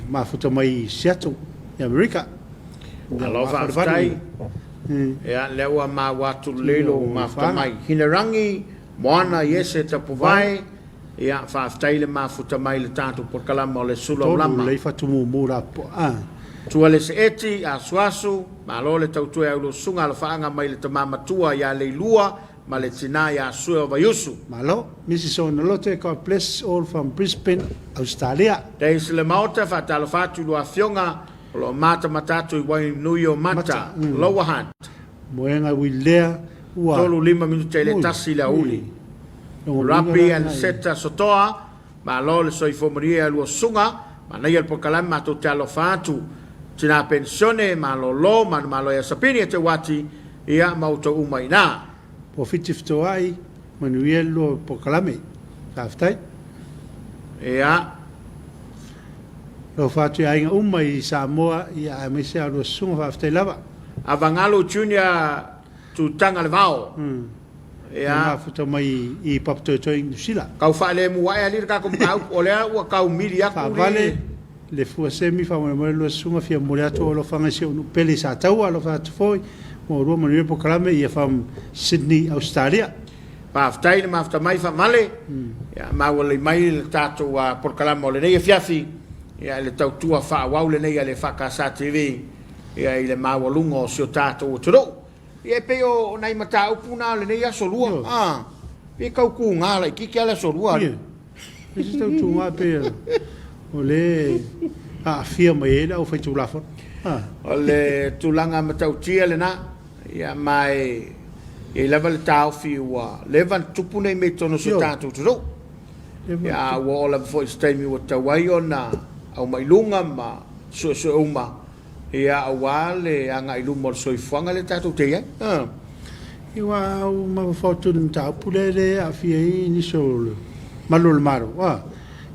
mafuta mai i Seattle, i Amerika. Malo faafetai. Ia, lea ua maua atu lelei lou mafuta mai. Hinerangi, Moana, Iese, Tapuvae, ia, faafetai le mafuta mai i le tatou polokalame o le Sulu Aulama. Tolu lei fatumumu la po a. Tua le seeti, asuasu, malo le tautua i Aulususuga alofaaga mai le tama matua ia Leilua ma le tina ia Sue o Vaiusu. Malo. Mrs Onolote, God bless all from Brisbane, Australia. Days le Maota, faatalofa atu i lua afioga o lo o matamata atu i Wainuiomata, Lower Hutt. Moega Wilea, ua. 3 5 minute i le 1 i le aoauli. Rapi and Seta Sotoa, Malo le soifua manuia ia lua susuga, manaia le polokalame matou te alofa atu. Tina penisione, malolo, manumalo ia Sapini e Teuati, ia ma outou uma i ina. Polofiti fetoai, manuia le lua polokalame. Faafetai. Ia. Alofa atu i aiga uma i Samoa, ia aemaise a lua susuga, faafetai lava. Avagalu Junior Tutaga le Vao. Ia. Mafuta mai i Papatoetoe i Niu Sila. Kau faalemu ae alii le tatou mataupu, o lea ua tau mili atu le. Faavale le fua semi faamolemole lua susuga fia momoli atu ou alofaga i si ou nuu pele i Sataua alofa atu foi mo lua manuia polokalame ia from Sydney Australia. Faafetai le mafuta mai Faamale, ia maua lelei mai le tatou polokalame o lenei afiafi, ia i le tautua faaauau lenei a le EFKS TV ia i le maualuga o si o tatou atunuu. Ia e pei o nai mataupu na o lenei aso lua. Ah, pe tau tuga laitiiti lava le aso lua. Ia, e se tau tuga pei o le aafia mai ai le aufaitulafono. Ah. O le tulaga matautia lena, ia ma e i ai lava le taofi ua leva ona tupu nei mea i totonu o si o tatou atunuu. Ia, a ua oo lava foi i se taimi ua tatau ai ona aumai luga ma suesue uma Ia, aua le agai i luma o le soifuaga lea tatou te i ai. Ia, ua ou mafaufau atu i le mataupu lea e le aafia ai nisi o le malu o le Malo,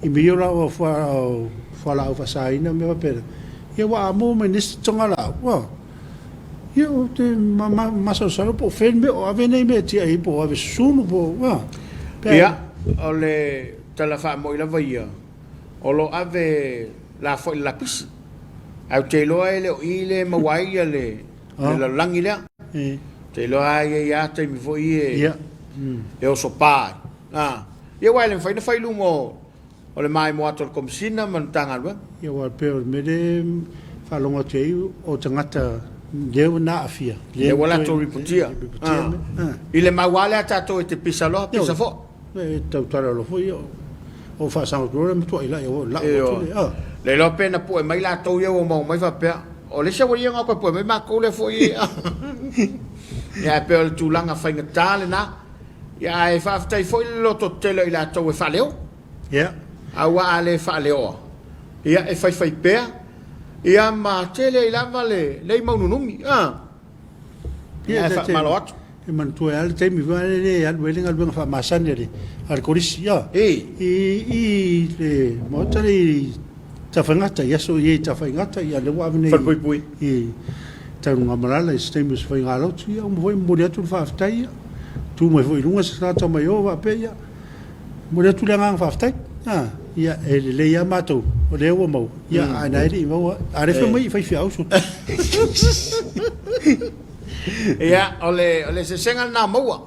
i mea ia o laau fualaau faasaina ma mea faapena. Ia, ua a maua mai nei se togalaau, ia, ou te masalosalo po o fea le mea o ave nei mea e tiai ai, po o ave susunu po o, pe a. Ia, o le tala faamoi lava ia, O lo o ave lafoai i le lapisi. Ae ou te iloa e le o i le maua ai ia le lalolagi lea. Ou te iloa e i ai lava taimi foi ia e osopa ai. Ia aua e le mafai ona fai i luga o le maimoa atu a le Komesina ma le Matagaluega. Ia aua e pei o le mea lea e faalogo atu ai o tagata lea ua na aafia. Lea ua latou ripotia. I le mau lava lea a tatou e te pisa loa, pisa foi. E tautala loa foi o faasago atu loa le matuai lai o lau atu le a. Le iloa pe na pue mai latou ia ua maua mai faapea, o le isi aualii ia na toe pue mai matou lea foi ia. Ia ae pei o le tulaga faigata lena. Ia ae faafetai foi le lototetele o i latou e faaleo. Ia. Aua a le faaleoa, ia e faifai pea, ia ma tele ai lava lenei mau nunumi. Ia, e faamalo atu. E manatua ai lava le taimi foi lea e alu ai le galuega faamasani a le a le Kolisi, a. I. I le maota lea i Tafaigata, i aso i ai i Tafaigata, ia lea ua ave nei. Falepuipui. I Tanugamalala i se taimi o se faigalotu, ia uma foi momoli atu le faafetai, ia. Tu mai foi i luga se tagata mai o faapea, ia. Momoli atu le agaga faafetai. Ia, e lelei lava matou, o lea ua maua, ia, ae na e le i maua. A o lea fai mai i faifeau so. Ia, o le, o le eseesega lena o maua.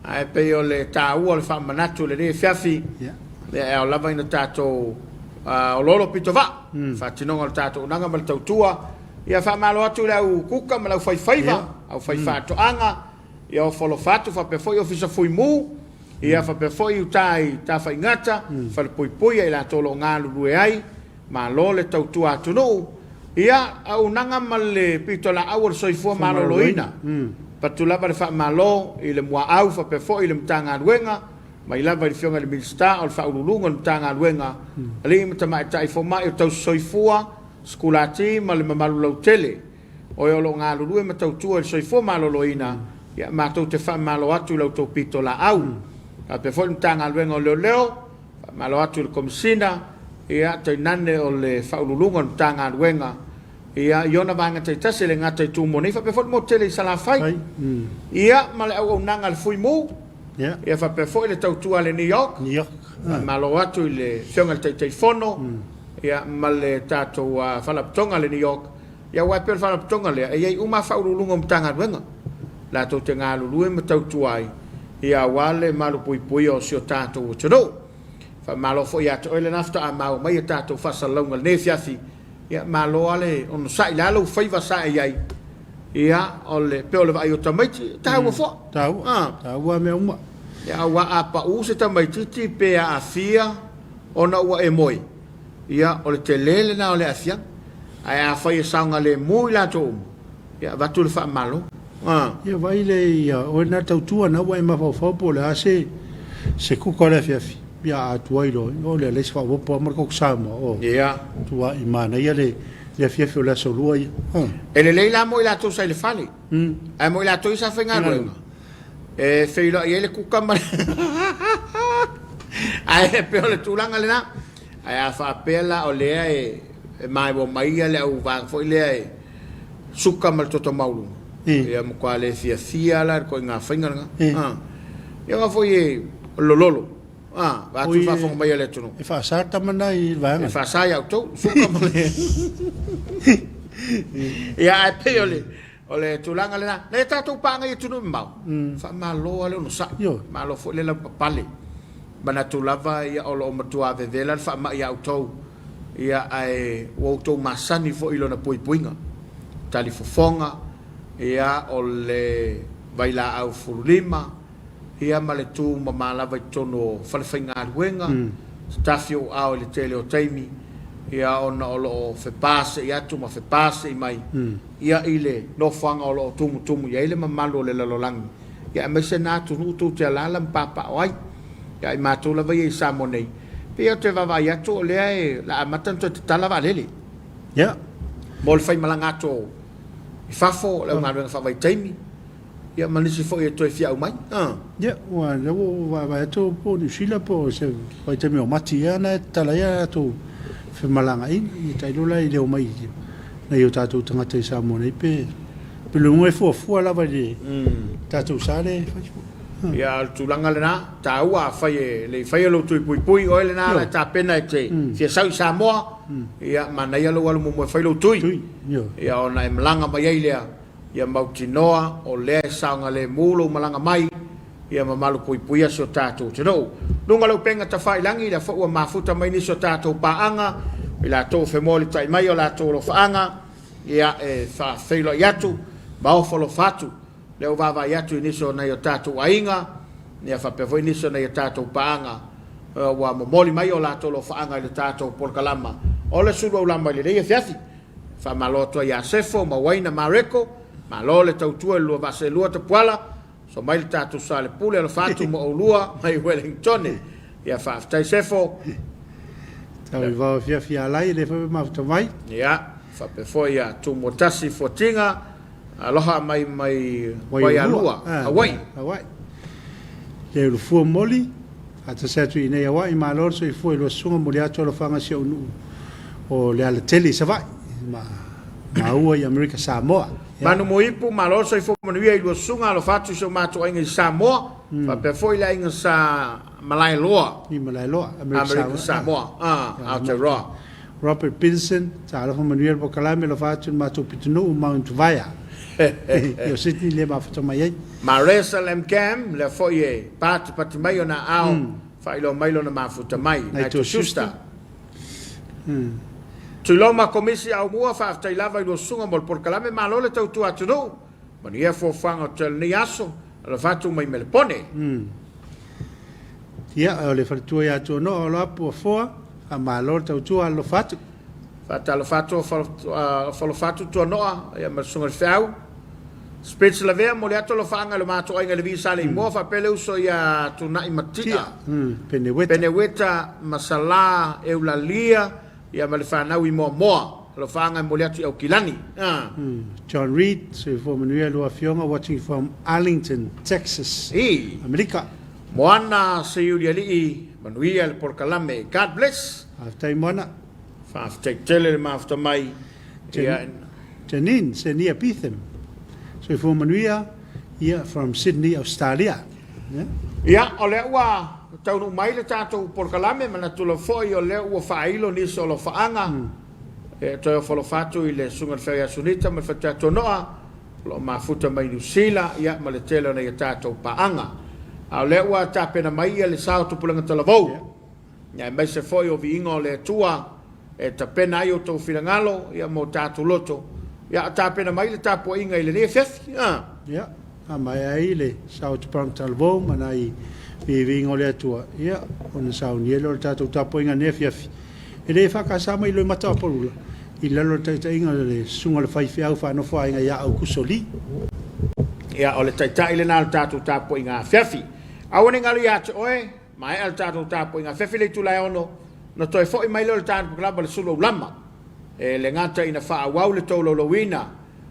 Ae pei o le taua o le faamanatu i lenei afiafi, ia, e ao lava ina tatou oloolo pitovaa, faatinoga o le tatou auaunaga ma le tautua. Ia, faamalo atu i le au kuka ma le aufaifaiva, aufaifaatoaga, Ia ofo alofa atu faapea foi Ofisa Fuimu, ia faapea foi uta i Tafaigata, Falepuipui ia i latou o lo o galulue ai, malo le tautua atunuu, ia auaunaga ma le pitolaau o le soifua maloloina. Avatu lava le faamalo i le muaau faapea foi i le Matagaluega, mai lava i le Afioga i le Minisita o le Faauluuluga o le Matagaluega, Alii ma Tamaitai Fomai o Tausisoifua, Sikulati ma le mamalu lautele. O e o lo o galulue ma tautua i le soifua maloloina, ia matou te faamalo atu i la outou pitolaau. Faapea foi le Matagaluega o Leoleo, faamalo atu i le Komesina, ia tainane o le Faauluuluga o le Matagaluega, ia i ona vaega taitasi e le gata i Tumua nei faapea foi le motu tele i Salafai. Ia ma le auaunaga a le Fuimu, ia faapea foi le tautua a le NEOC, faamalo atu i le Afioga i le Taitaifono, ia ma le tatou Faalapotopotoga a le NEOC, Ia aua e pei o le faalapotopotoga lea, e i ai uma lava Faauluuluga o Matagaluega latou te galulue ma tautua ai, ia aua le malupuipuia o si o tatou atunuu. Faamalo foi ia te oe lena faatoa maua mai a tatou faasalalauga i lenei afiafi. Ia malo lava le onosai, le a lou faiva sa e i ai, ia o le pei o le vaai o tamaiti, e taua foi. Taua, taua mea uma. Ia aua a pau se tamaitiiti pe aafia ona ua e moe, Ia, o le tele lena o le aafiaga. Ae afai e saogalemu i latou uma, ia avatu le faamalo. Ia vaai lea ia oe na tautua na ua e mafaufau po o le a se se kuka o le afiafi, ia a tuai loa, o le a leai se faaopoopo lava ma le koko Samoa, o, Ia. tuai manaia le le afiafi o le aso Lua ia. Ah. E lelei la mo i latou sa i le fale, ae mo i latou ia sa faigaluega, e feiloai ai le kuka ma le Ae pei o le tulaga lena. Ae a faapea la o lea e maimoa mai ia le au vaega foi lea e suka ma le toto maualuga, ia matua le fiafia la i le ituaiga faiga lena. Ia aua foi e lololo, vaeatu le faafofoga mai a le atunuu. E faasa le tama lena i le vaega. E faasa ia outou, suka ma le Ia ae pei o le O le tulaga lena, nai a tatou paaga i atunuu mamao, faamalo lava le onosai, malo foi le lavapapale. Manatu lava ia o lo o matua vevela le faamai ia outou, ia ae ua outou masani foi i lona puipuiga. Talifofoga, ia o le vailaau fululima, ia ma le tu mama lava i totonu o falefaigaluega, tatafi ou aao i le tele o taimi, ia ona o lo o fepasei atu ma fepasei mai, ia i le nofoaga o lo o tumutumu i ai le mamalu o le lalolagi, ia aemaise na atunuu tou te alaala ma papaaao ai. Ia a i matou lava ia i Samoa nei, pei ou te vaavaai atu o lea e la amata ona toe tatala vaalele. Ia. Mo le faimalaga atu i fafo, o le augaluega faavaitaimi. Ia ma nisi foi e toe fia aumai. Ia, ua lea ua ou vaavaai atu po o Niu Sila po o se vaitaimi o Mati ea na e tatala ai a latou femalagaaiga. Ia tailo la i le omai nai o tatou tagata i Samoa nei pe pe luga e fuafua lava i le tatou sa lea e fai. Ia, o le tulaga lena, taua afai e le i faia lou tui puipui, oe lena la e tapena e te fia sau i Samoa, ia manaia lou alu muamua e fai lou tui, ia ona e malaga mai ai lea. Ia mautinoa o lea e saogalemu lou malaga mai, ia mamalu puipuia si o tatou atunuu. Luga o le upega tafailagi, lea foi ua mafuta mai nisi o tatou paaga, i latou ua femolitai mai o latou alofaaga, ia e faafeiloai atu ma ofo alofa atu. Lea ua vaavaai atu i nisi o nai o tatou aiga, ia faapea foi nisi o nai o tatou paaga, ua momoli mai o latou alofaaga i le tatou polokalama o le Sulu Aulama i lenei afiafi. Faamalo atu ai ia Sefo, Mauaina, Mareko, malo le tautua i le lua vaa seelua Tapuala, so mai le tatou Salepule, alofa atu mo oulua mai Welingtone. Ia faafetai Sefo. Tau i vao afiafi ia Alai, lea foi ua mafuta mai. Ia, faapea foi ia Tumuatasi Fuatiga, aloha mai mai Waialua, Hawaii. Hawaii. Le ulufua moli, Faatasi atu i inei Hawaii, malo le soifua i lua susuga, momoli atu alofaga i si ou nuu o Lealatele i Savaii, ma maua i Amerika Samoa. Yeah. Manu Moipu, malo le soifua manuia i lua susuga, alofa atu i si o matou aiga i Samoa, faapea foi le aiga sa Malaeloa. I Malaeloa, Amerika Samoa, ah, Aotearoa. Robert Peterson, Talofa manuia le polokalame, alofa atu i le matou pitonuu Mount Vaea i o Sydney lea mafuta mai ai. Maresa Lemcam, lea foi e patipati mai ona aao, faailoa mai lona mafuta mai. Naito Schuster. Tuiloma Komisi Aumua, faafetai lava i lua susuga mo le polokalame, malo le tautua atunuu, manuia fuafuaga o te lenei aso, alofa atu mai Melepone. Ia, o le faletua ia Tuanoa o Loapu Afoa, faamalo le tautua alofa atu. Faatalofa atu alofa atu Tuanoa ia ma le Susuga i le Feau. Spitz Lavea, momoli atu alofaaga i lo matou aiga i le Visa le Imoa faapea le uso ia Tunai Matia, Peneweta. Peneweta ma Sala Eulalia ia ma le fanau i Moamoa. Alofaaga e momoli atu i Aukilani. John Reed, soifua manuia lua afioga, watching from Arlington, Texas, Amerika. Moana Seiulialii, manuia le polokalame. God bless. Faafetai Moana. Faafetai tele le mafuta mai. Ia. Janine Senia Beetham, soifua manuia, ia from Sydney, Australia. Ia. Ia, o lea ua taunuu mai le tatou polokalame, manatu lava foi o lea ua faailo nisi o alofaaga. E toe ofo alofa atu i le Susuga i le Feau ia Sunita ma le Faletua Tuanoa, o lo o mafuta mai Niu Sila, ia ma le tele o nai a tatou paaga. A o lea ua tapena mai ia le sao o Tupulaga Talavou, ia aemaise foi o viiga o le Atua e tapena ai outou finagalo ia ma o tatou loto, ia a tapena mai le tapuaiga i lenei afiafi. A. Ia, faamaea ai le sao o Tupulaga Talavou ma nai viiviiga o le Atua, ia ona saunia lea o le tatou tapuaiga i lenei afiafi. E le faakasa mai Loimata o Palula i lalo o le taitaiga o le Susuga i le Faifeau Faanofo Aiga ia Aukuso Lee. Ia, o le taitai lena o le tatou tapuaiga afiafi. Aua ne i galo ia te oe, maea le tatou tapuaiga afiafi i le itula e 6, ona toe foi mai lea o le tatou polokalame o le sulu aulama. E le gata ina faaauau le tolaulauina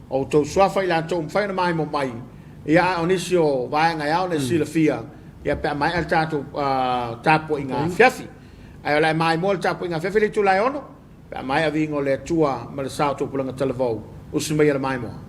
o outou suafa i latou ua mafai ona maimoa mai, ia a o nisi o vaega e ao ona e silafia, ia pe a maea le tatou tapuaiga afiafi. Ae o le a maimoa le tapuaiga afiafi i le itula e 6, Pe a maea viiga o le Atua ma le sa o tupulaga talavou, usi maia le maimoa.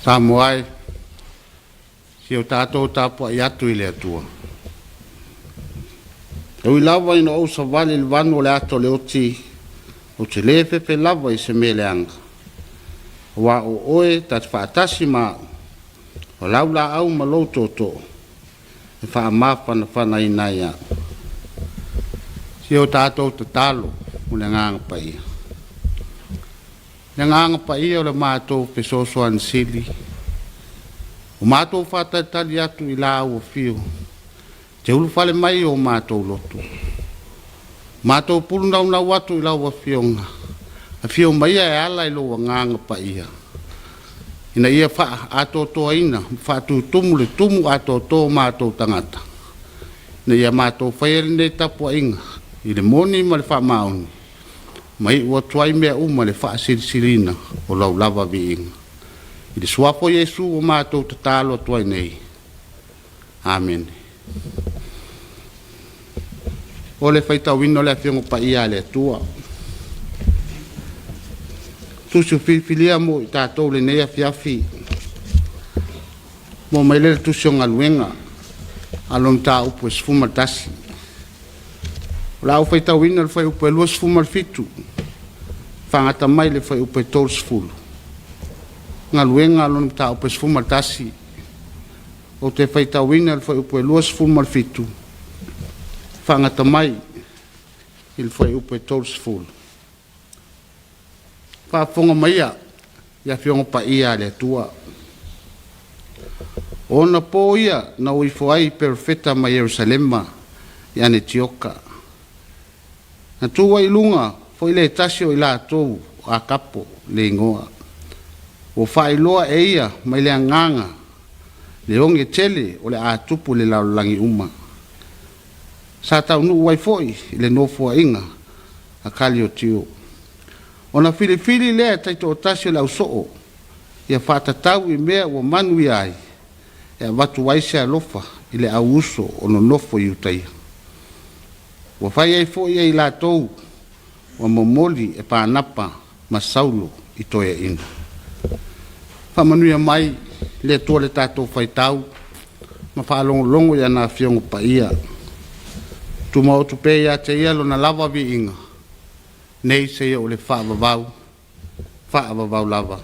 Samoa e, si o tatou tapuai atu i le Atua. E ui lava ina ou savali i le vanu o le ata o le oti, ou te le fefe lava i se mea leaga, aua o oe ta te faatasi ma au, o lau laau ma lou tootoo e faamafanafanaina ai au. Si o tatou tatalo mo le Agaga Paia. Le Agaga Paia o le matou fesoasoani sili, o matou faatalitali atu i la au afio, te ulufale mai i o matou loto. Matou pulunaunau atu i lau Afioga, afio maia e ala i lou Agaga Paia, ina ia faaatoatoaina ma faatutumu le tumu atoatoa o matou tagata, ina ia matou faia lenei tapuaiga i le moni ma le faamaoni, ma iu atu ai mea uma i le faasilisiliina o lau lava viiga. I le Suafa o Iesu ua matou tatalo atu ai nei. Amene. O le faitauina o le Afioga Paia a le Atua. Tusi filifilia mo i tatou lenei afiafi. Mo mai le tusi o galuega a lo mataupu e 11. O le a ou faitauina le fuaiupu e 27, faagata mai le fuaiupu e 30. Galuega lona mataupu e 11. Ou te faitauina le fuaiupu e 27, faagata mai i le fuaiupu e 30. Faafofoga maia i Afioga Paia a le Atua. O ona po ia na o ifo ai perofeta mai Ierusalema i Anetioka. Na tu ai i luga foi le tasi o i latou o Akapo le igoa. Ua faailoa e ia mai le agaga le oge tele o le a tupu i le lalolagi uma. Sa taunuu ai foi i le nofoaiga a Kaliotio. Ona filifili lea e taitoatasi o le ausoo ia faatatau i mea ua manuia ai, e avatu ai se alofa i le au uso o nonofo i Iutaia. Ua fai ai foi e i latou ua momoli e Panapa ma Saulo i toeaiina. Faamanuia mai le Atua le tatou faitau ma faalogologo i ana Afioga Paia. Tumaoto pea ia te ia lona lava viiga, nei seia o le faavavau, faavavau lava.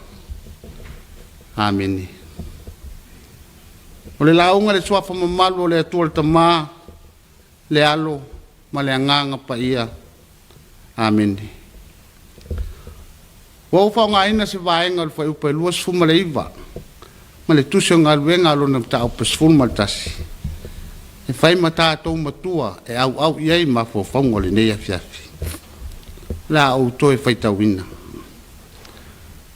Amene. O le lauga i le suafa mamalu o le Atua le Tama, le Alo ma le Agaga Paia. Amene. Ua ou faaaogaina se vaega o le fuaiupu e 29 ma le tusi o galuega a lona mataupu 11 e fai ma tatou matua e auau i ai mafaufauga o lenei afiafi. O le a ou toe faitauina.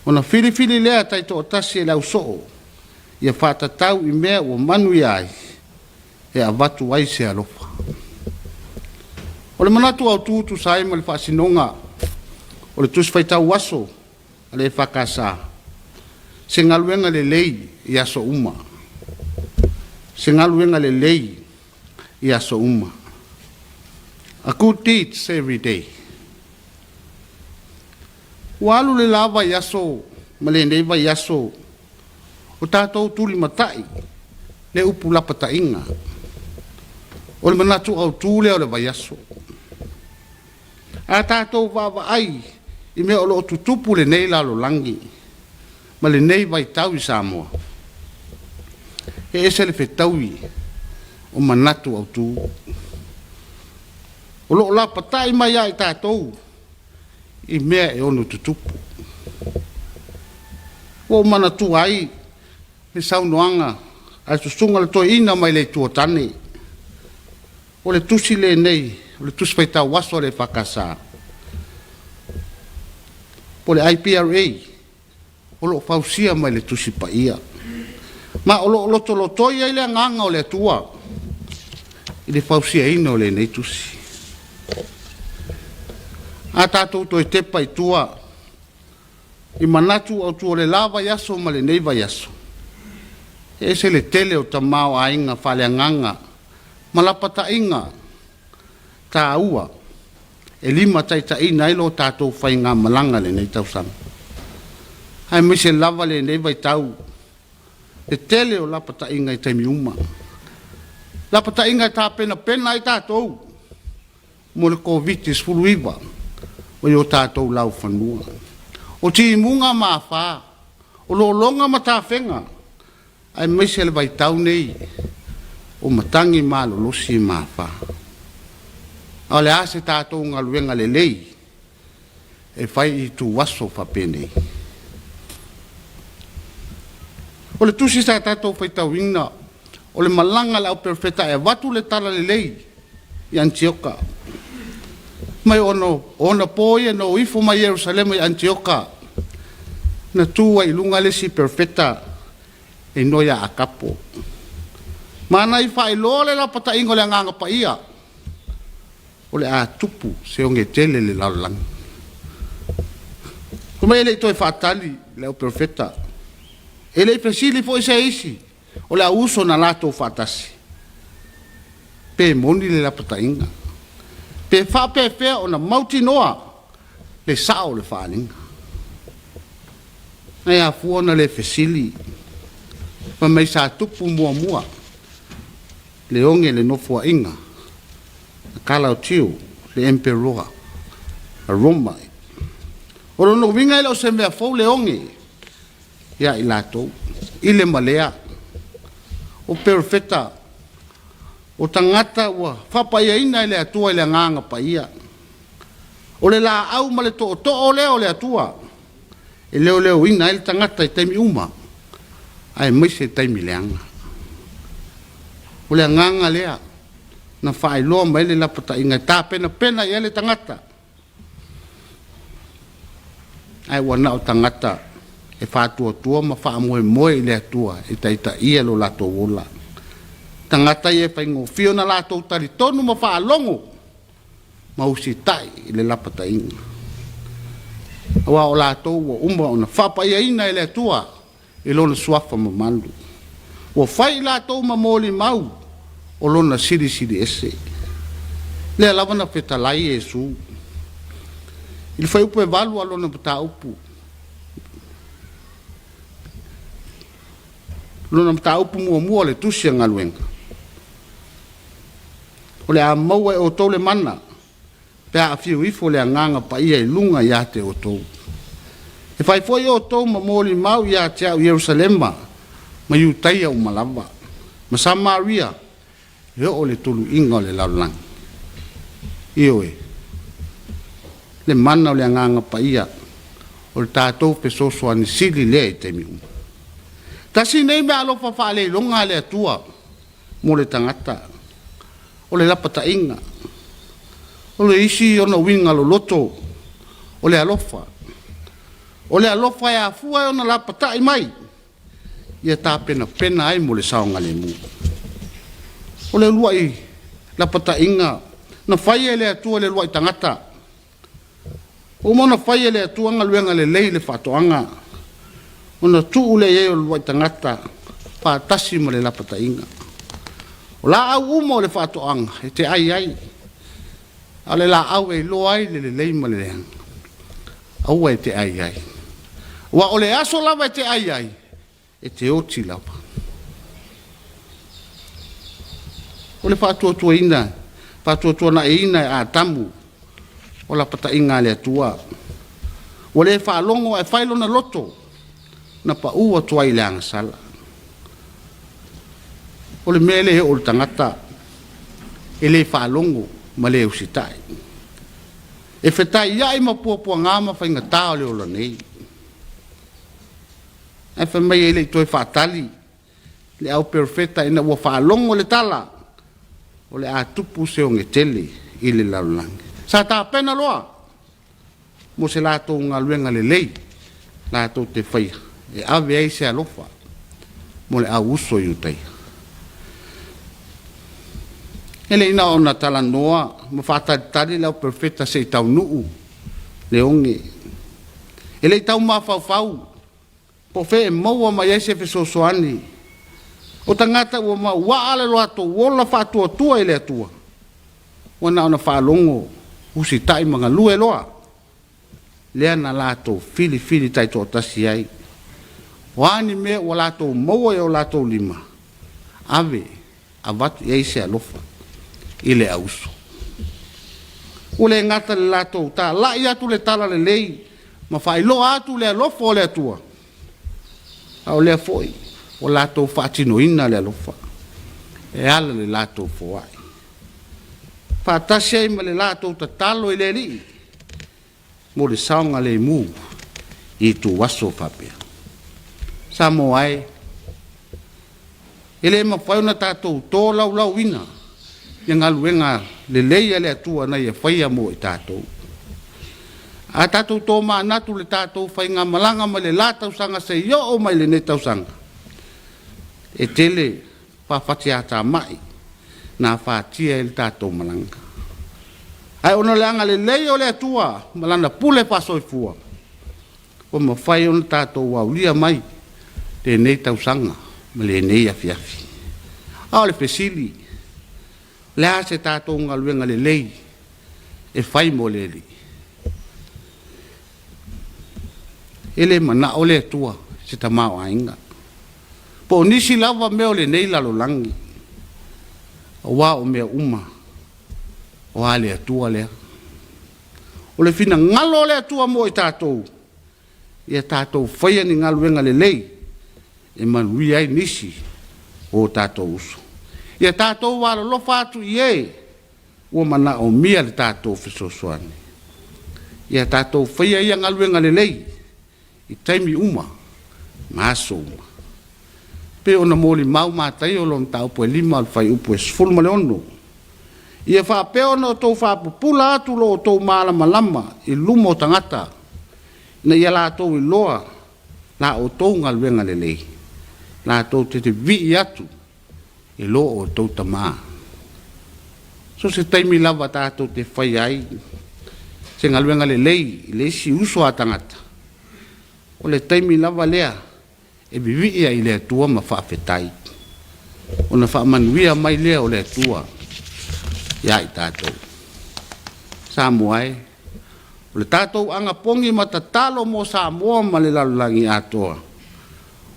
Ona filifili lea taitoatasi e le ausoo ia faatatau i mea ua manuia ai e avatu ai se alofa. O le manatu autu tusa ai ma le faasinoga o le Tusi Faitau Aso a le EFKS, se galuega lelei i aso uma. Se galuega lelei i aso uma. A good deeds every day. Ua alu le la vaiaso ma lenei vaiaso o tatou tulimatai le upu lapataiga. O le manatu autu lea o le vaiaso. A tatou vaavaai i mea o lo o tutupu lenei lalolagi ma lenei vaitau i Samoa, e ese le fetaui o manatu autu. O lo o lapatai mai ia i tatou i mea e ono tutupu. Ua ou manatua ai le saunoaga a le susuga i le toeaina mai le Itu o Tane. O le tusi lenei, o le tusi faitau aso a le EFKS, po o le IPRA, o lo o fausia mai le Tusi Paia, ma o lo o lotolotoi ai le Agaga o le Atua i le fausiaina o lenei tusi. A tatou toe tepa i tua i manatu autu o le la vaiaso ma lenei vaiaso, e ese le tele o tamaoaiga faaleagaga ma lapataiga taua e limataitaiina ai lo tatou faigamalaga i lenei tausaga, aemaise lava lenei vaitau. Le tele o lapataiga i taimi uma. Lapataiga e tapenapena ai tatou mo le Koviti-19 o i o tatou laufanua. O timuga ma afa, o lologa ma tafega, aemaise le vaitau nei o matagi malolosi ma afa. A o le a se tatou galuega lelei e fai i ituaso faapenei? O le tusi sa tatou faitauina, o le malaga a le au perofeta e avatu le talalelei i Anitioka. Mai o ona po ia na o ifo mai Ierusalema i Anitioka, na tu ai i luga le isi perofeta e igoa ia Akapo. Ma na i faailoa le lapataiga o le Agaga Paia, o le a tupu se oge tele i le lalolagi. Fai mai e le i toe faatali le au perofeta, e le i fesili foi se isi o le au uso na latou faatasi, pe moni le lapataiga, pe faapefea ona mautinoa le sao o le faaaliga. E afua ona le fesili, fai mai sa tupu muamua le oge i le nofoaiga a Kalautio, le Emperoa a Roma. O lona uiga e le o se mea fou le oge ia i latou, i le ma lea, o perofeta, o tagata ua faapaiaina e le Atua i le Agaga Paia. O le laau ma le tootoo lea o le Atua e leoleoina ai le tagata i taimi uma, aemaise taimi leaga. O le agaga lea na faailoa mai le lapataiga e tapenapena i ai le tagata, ae ua na o tagata e faatuatua ma faamoemoe i le Atua e taitaia lo latou ola. Tagata ia e faigofie ona latou talitonu ma faalogo ma usitai i le lapataiga. Aua o latou ua uma ona faapaiaina e le Atua i Lona Suafa mamalu. Ua fai i latou ma molimau o Lona Silisili Ese. Lea lava na fetalai Iesu i le fuaiupu e 8 a Lona mataupu. Lona mataupu muamua o le Tusi a Galuega. O le a maua e outou le mana pe a afio ifo le Agaga Paia i luga ia te outou. E fai foi outou ma molimau ia te au i Ierusalema ma Iutaia uma lava, ma Samaria, e oo i le tuluiga o le lalolagi. Ioe, le mana o le Agaga Paia, o le tatou fesoasoani sili lea i taimi uma. Tasi nei meaalofa faaleiloga a le Atua mo le tagata. O le lapataiga. O le isi ona uiga loloto, o le alofa. O le alofa e afua ai ona lapatai mai, ia tapenapena ai mo le saogalemu. O le uluai lapataiga na faia e le Atua i le uluai tagata. Ua uma ona fai e le Atua galuega lelei i le faatoaga, ona tuu lea i ai o le uluai tagata faatasi ma le lapataiga. O laau uma o le faatoaga e te ai ai, a o le laau e iloa ai le lelei ma le leaga, aua e te ai ai. Aua o le aso lava e te ai ai, e te oti lava. O le faatuatuaina, faatuatuanaiina e Atamu o lapataiga a le Atua. Ua le faalogo ae fai lona loto, na pau atu ai i le agasala. O le mea lea e oo i le tagata e le faalogo ma le usitai. E fetaiai ma puapuaga ma faigata o le ola nei. Ae fai mai e le i toe faatali le au perofeta ina ua faalogo le tala o le a tupu se oge tele i le lalolagi. Sa tapena loa mo se latou galuega lelei latou te faia e ave ai se alofa mo le au uso Iutaia. E le i na ona talanoa ma faatalitali le au perofeta se i taunuu le oge. E le i tau mafaufau po o fea e maua mai ai se fesoasoani. O tagata ua mauaa le latou ola faatuatua i le Atua, ua na ona faalogo, usitai ma galue loa, lea na latou filifili taitoatasi ai. O a ni mea ua latou maua i o latou lima, ave, avatu i ai se alofa i le auuso. Ua le gata i le latou talai atu le talalelei ma faailoa atu le alofa o le Atua, a o lea foi ua latou faatinoina le alofa e ala i le latou foai, faatasi ai ma le latou tatalo i le Alii mo le saogalemu i ituaso faapea. Samoa e, e le mafai ona tatou tolaulauina ia galuega lelei a le Atua na Ia faia mo i tatou. A tatou tomanatu i le tatou faigamalaga mai le la tausaga seia oo mai lenei tausaga, e tele faafatiatamai na afatia ai le tatou malaga. Ae ona o le agalelei o le Atua ma Lana pule faasoifua, ua mafai ona tatou aulia mai lenei tausaga ma lenei afiafi. A o le fesili, o le a se tatou galuega lelei e fai mo le Alii? E le manao le Atua i se tamaoaiga, po o nisi lava mea o lenei lalolagi, aua o mea uma o a le Atua lea. O le finagalo o le Atua mo i tatou, ia tatou faia ni galuega lelei e manuia ai nisi o tatou uso. Ia tatou alolofa atu i e ua manaomia le tatou fesoasoani. Ia tatou faia ia galuega lelei i taimi uma ma aso uma. E pei ona molimau Mataio lona mataupu e 5 o le fuaiupu e 16. Ia faapea ona outou faapupula atu lo outou malamalama i luma o tagata, ina ia latou iloa la outou galuega lelei, latou te vivii atu i lo outou Tama. So o se taimi lava tatou te faia ai se galuega lelei i le isi uso a tagata, o le taimi lava lea e vivii ai i le Atua ma faafetai, ona faamanuia mai lea o le Atua ia i tatou. Samoa e, o le tatou agapogi ma tatalo mo Samoa ma le lalolagi atoa,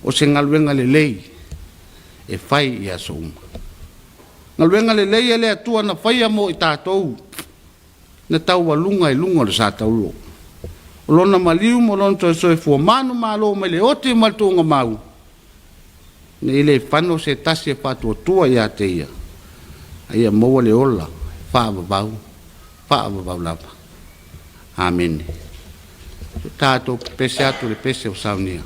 o se galuega lelei e fai i aso uma. Galuega lelei a le Atua na faia mo i tatou, na taualuga i luga o le sa taulo. O lona maliu ma lona toe soifua manumalo mai le oti ma le tuugamau, ne i le fano se tasi e faatuatua ia te ia, a ia maua le ola faavavau, faavavau lava. Amene. Tatou pepese atu le pese o saunia.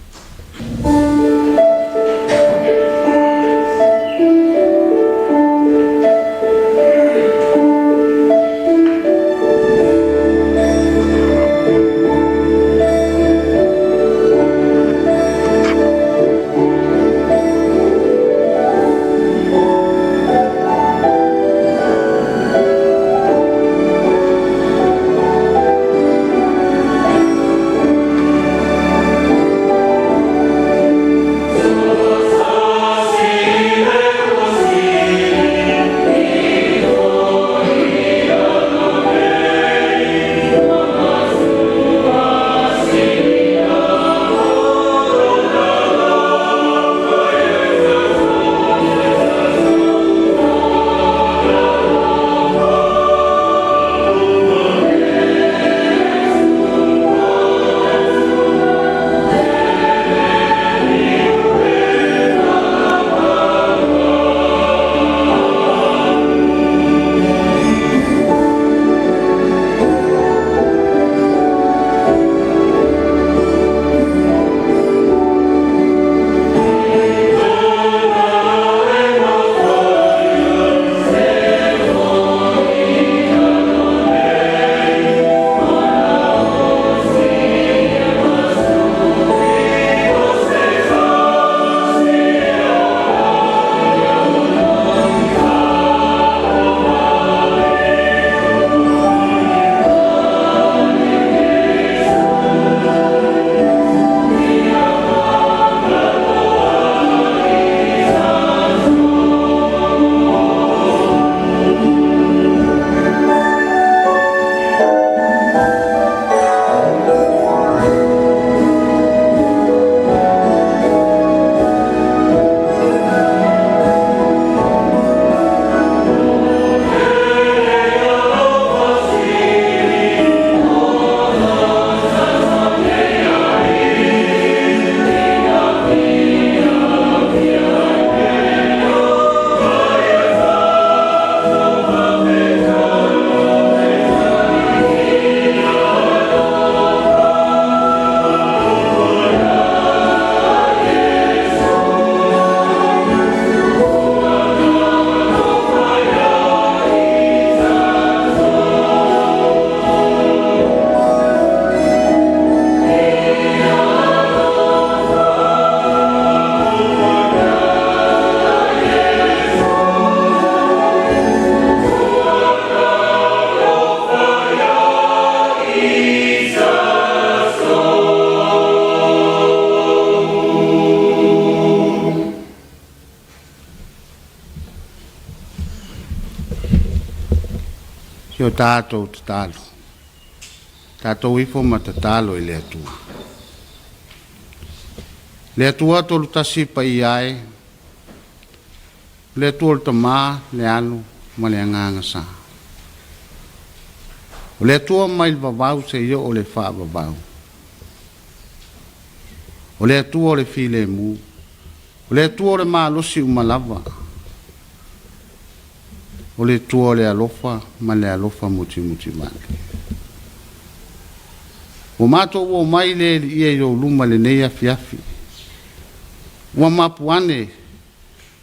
o tatou tatalo. Tatou ifo ma tatalo i le Atua. Le Atua tolu tasi paia e, le Atua o le Tama, le Alo ma le Agaga Sa. O le Atua mai le vavau seia oo i le faavavau. O le Atua o le filemu. O le Atua o le malosi uma lava. O le Atua o le alofa ma le alofa mutimutivale. Ua matou omai le Alii i ou luma i lenei afiafi. Ua mapu ane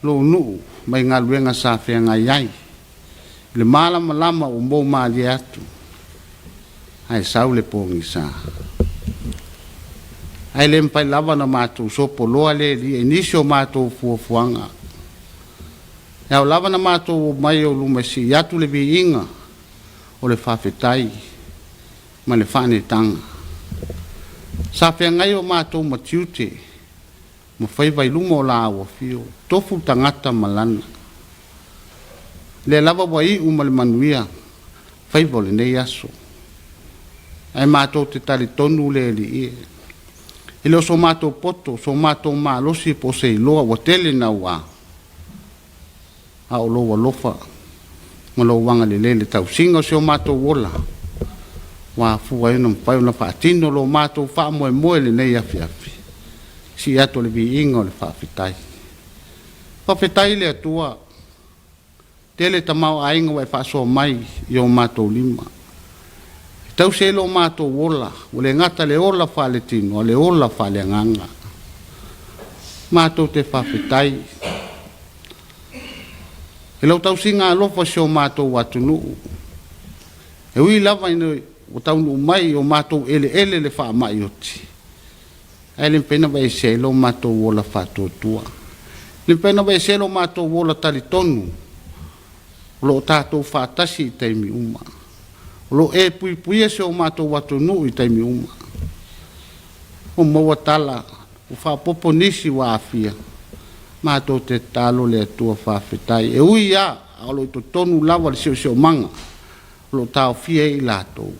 lou nuu mai galuega sa feagai ai, i le malamalama ua mou malie atu, ae sau le pogisa. Ae le mafai lava ona matou sopoloa le Alii i nisi o matou fuafuaga. E ao lava ona matou omai i ou luma e sii atu le viiga o le faafetai ma le faaneetaga. Sa feagai o matou ma tiute ma faiva i luma o la afio, tofu tagata ma lana. Lea lava ua iu ma le manuia faiva o lenei aso. Ae matou te talitonu le Alii, e le o so matou poto, so matou malosi po o se iloa ua tele naua, a o lou alofa ma lou agalelei i le tausiga o si o matou ola, ua afua ai ona mafai ona faatino lo matou faamoemoe i lenei afiafi. Sii atu o le viiga o le faafetai. Faafetai i le Atua, tele tamaoaiga ua e faasoa mai i o matou lima. E tausi ai lo matou ola, ua le gata le ola faaletino, a o le ola faaleagaga. Matou te faafetai i lau tausiga alofa i si o matou atunuu. E ui lava ina ua taunuu mai i o matou eleele le faamai oti, ae le mafai ona aveesea ai lo matou ola faatuatua. E le mafai ona aveesea lo matou ola talitonu o lo o tatou faatasi i taimi uma. O lo o e puipuia si o matou atunuu i taimi uma. Ua maua tala, ua faaopoopo nisi ua aafia. Matou te tatalo le Atua faafetai. E ui lava, a o lo o i totonu lava le siosiomaga o lo o taofia ai i latou.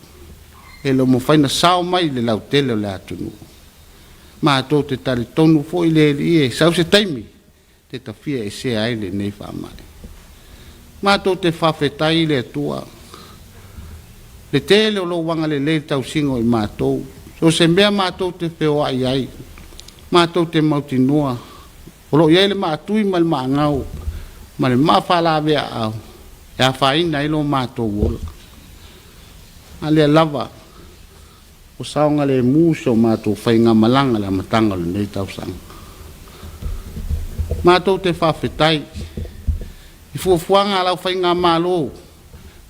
E le o mafai ona sao mai i le lautele o le atunuu. Matou te talitonu foi le Alii e sau se taimi te tafia esea ai lenei faamai. Matou te faafetai i le Atua, le tele o lou agalelei i le tausiga o i matou. So o se mea matou te feoai ai, matou te mautinoa o lo o i ai le maatui ma le maagau ma le maa faalaveaau e afaina ai lo matou ola. A lea lava ua saogalemu si o matou faigamalaga i le amataga o lenei tausaga. Matou te faafetai i fuafuaga a lau faigamalo,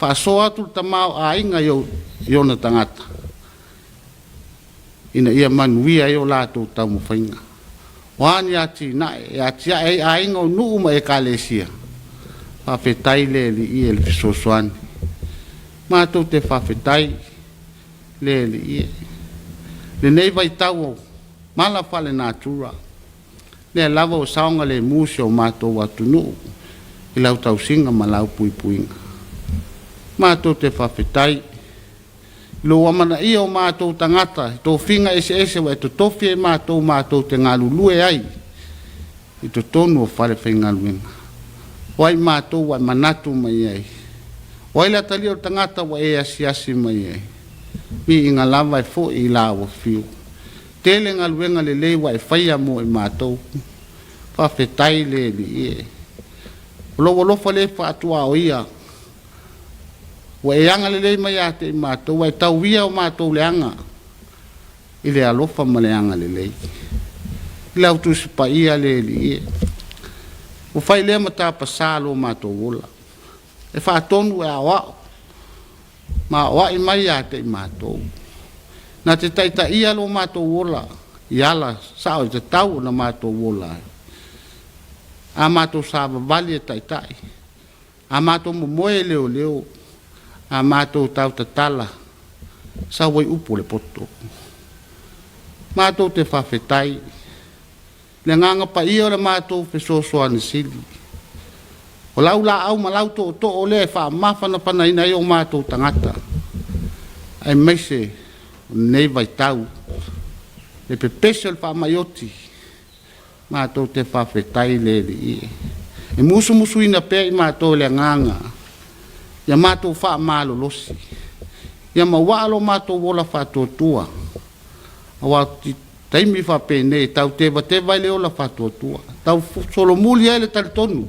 faasoa atu le tamaoaiga i ona tagata ina ia manuia ai o latou taumafaiga. O a ni atinae e atiae ai aiga o nuu ma ekalesia, faafetai le Alii e le fesoasoani. Matou te faafetai le Alii e lenei vaitau o mala faalenatura, lea lava ua saogalemu si o matou atunuu i lau tausiga ma lau puipuiga. Matou te faafetai i lou amanaia o matou tagata i tofiga eseese ua e totofi e matou matou te galulue ai i totonu o falefaigaluega. O ai matou ua e manatu mai ai? O ai le atalia o le tagata ua e asiasi mai ai? Viiga lava e foi i la ua fiu. Tele galuega lelei ua e faia mo i matou. Faafetai le Alii e. O lou alofa le faatuaoia. Ua e agalelei mai ia te i matou, ua e tauia o matou leaga i le alofa ma le agalelei. I lau Tusi Paia le Alii e. Ua fai lea ma tapasā lo matou ola. E faatonu e aoao ma aoai mai ia te i matou. Na te taitaia lo matou ola i ala sao e tatau ona matou ola ai. A matou savavali e taitai, a matou momoe e leoleo, a matou tautatala, sau ai upu o le poto. Matou te faafetai le agaga paia o le matou fesoasoani sili. O lau laau ma lau tootoo lea e faamafanafanaina ai o matou tagata, aemaise o lenei vaitau, le pepesi o le faamai oti, matou te faafetai i le Alii e musumusuina pea i matou e le Agaga ia matou faamalolosi, ia maua lo matou ola faatuatua, aua o taimi faapenei e tau tevateva ai le ola faatuatua, tau solomuli ai le talitonu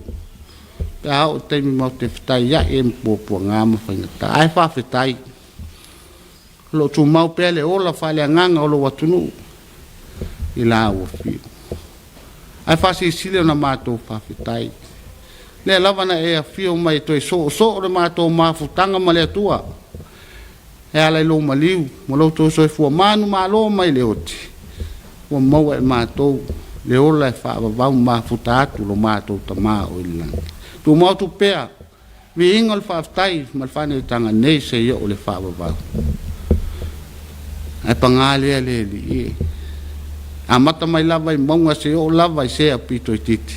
pe a oo i taimi matou te fetaiai ai ma puapuaga ma faigata. Ae faafetai, o lo o tumau pea le ola faaleagaga o lou atunuu i la ua afio. Ae faasilisili ona matou faafetai, lea lava na e afio mai e toe soosoo le matou mafutaga ma le Atua e ala i lou maliu ma lou toe soifua manumalo mai le oti, ua maua e matou le ola e faavavau mafuta atu lo matou Tama o i le lagi. Tumau atu pea viiga o le faafetai ma le faaneetaga nei seia oo i le faavavau. Ae paga lea le Alii e, amata mai lava i mauga seia oo lava i se aupito itiiti,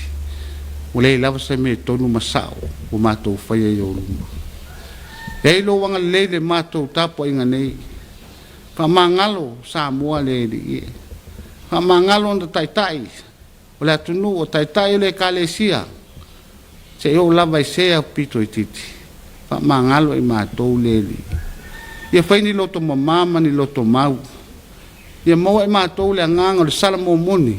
ua leai lava se mea tonu ma sao ua matou faia i ou luma. E i ai lou agalelei i le matou tapuaiga nei, faamagalo Samoa le Alii e, faamagalo ona taitai o le atunuu, o taitai o le Ekalesia, seia oo lava i se aupito itiiti, faamagalo i matou le Alii. Ia fai ni loto mama ma ni loto mau, ia maua e matou le agaga o le Salamo moni,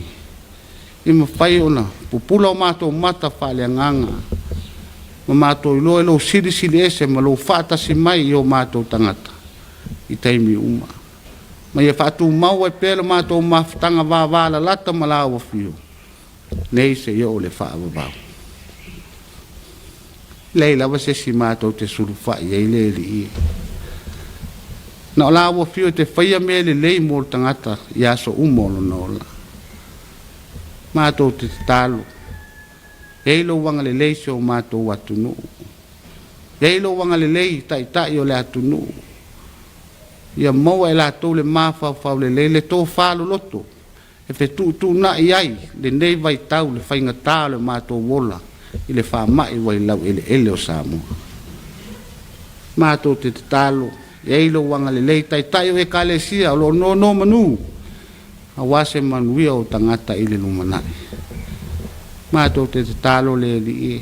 ia mafai ona pupula o matou mata faaleagaga, ma matou iloa i lou silisili ese ma lou faatasi mai i o matou tagata i taimi uma. Ma ia faatumau ai pea le matou mafutaga vavalalata ma lau afio, nei seia oo i le faavavau. E leai lava se isi matou te sulufai ai le Alii. Na o lau afio e te faia mea lelei mo le tagata i aso uma o lona ola. Matou te tatalo, e i ai lou agalelei i si o matou atunuu. E i ai lou agalelei i taitai o le atunuu. Ia maua e latou le mafaufau lelei, le tofa loloto e fetuutuunai ai lenei vaitau le faigata o le matou ola i le faamai ua i laueleele o Samoa. Matou te tatalo, e i ai lou agalelei, taitai o Ekalesia o lo o nonomanu aua se manuia o tagata i le lumanai. Matou te tatalo le Alii e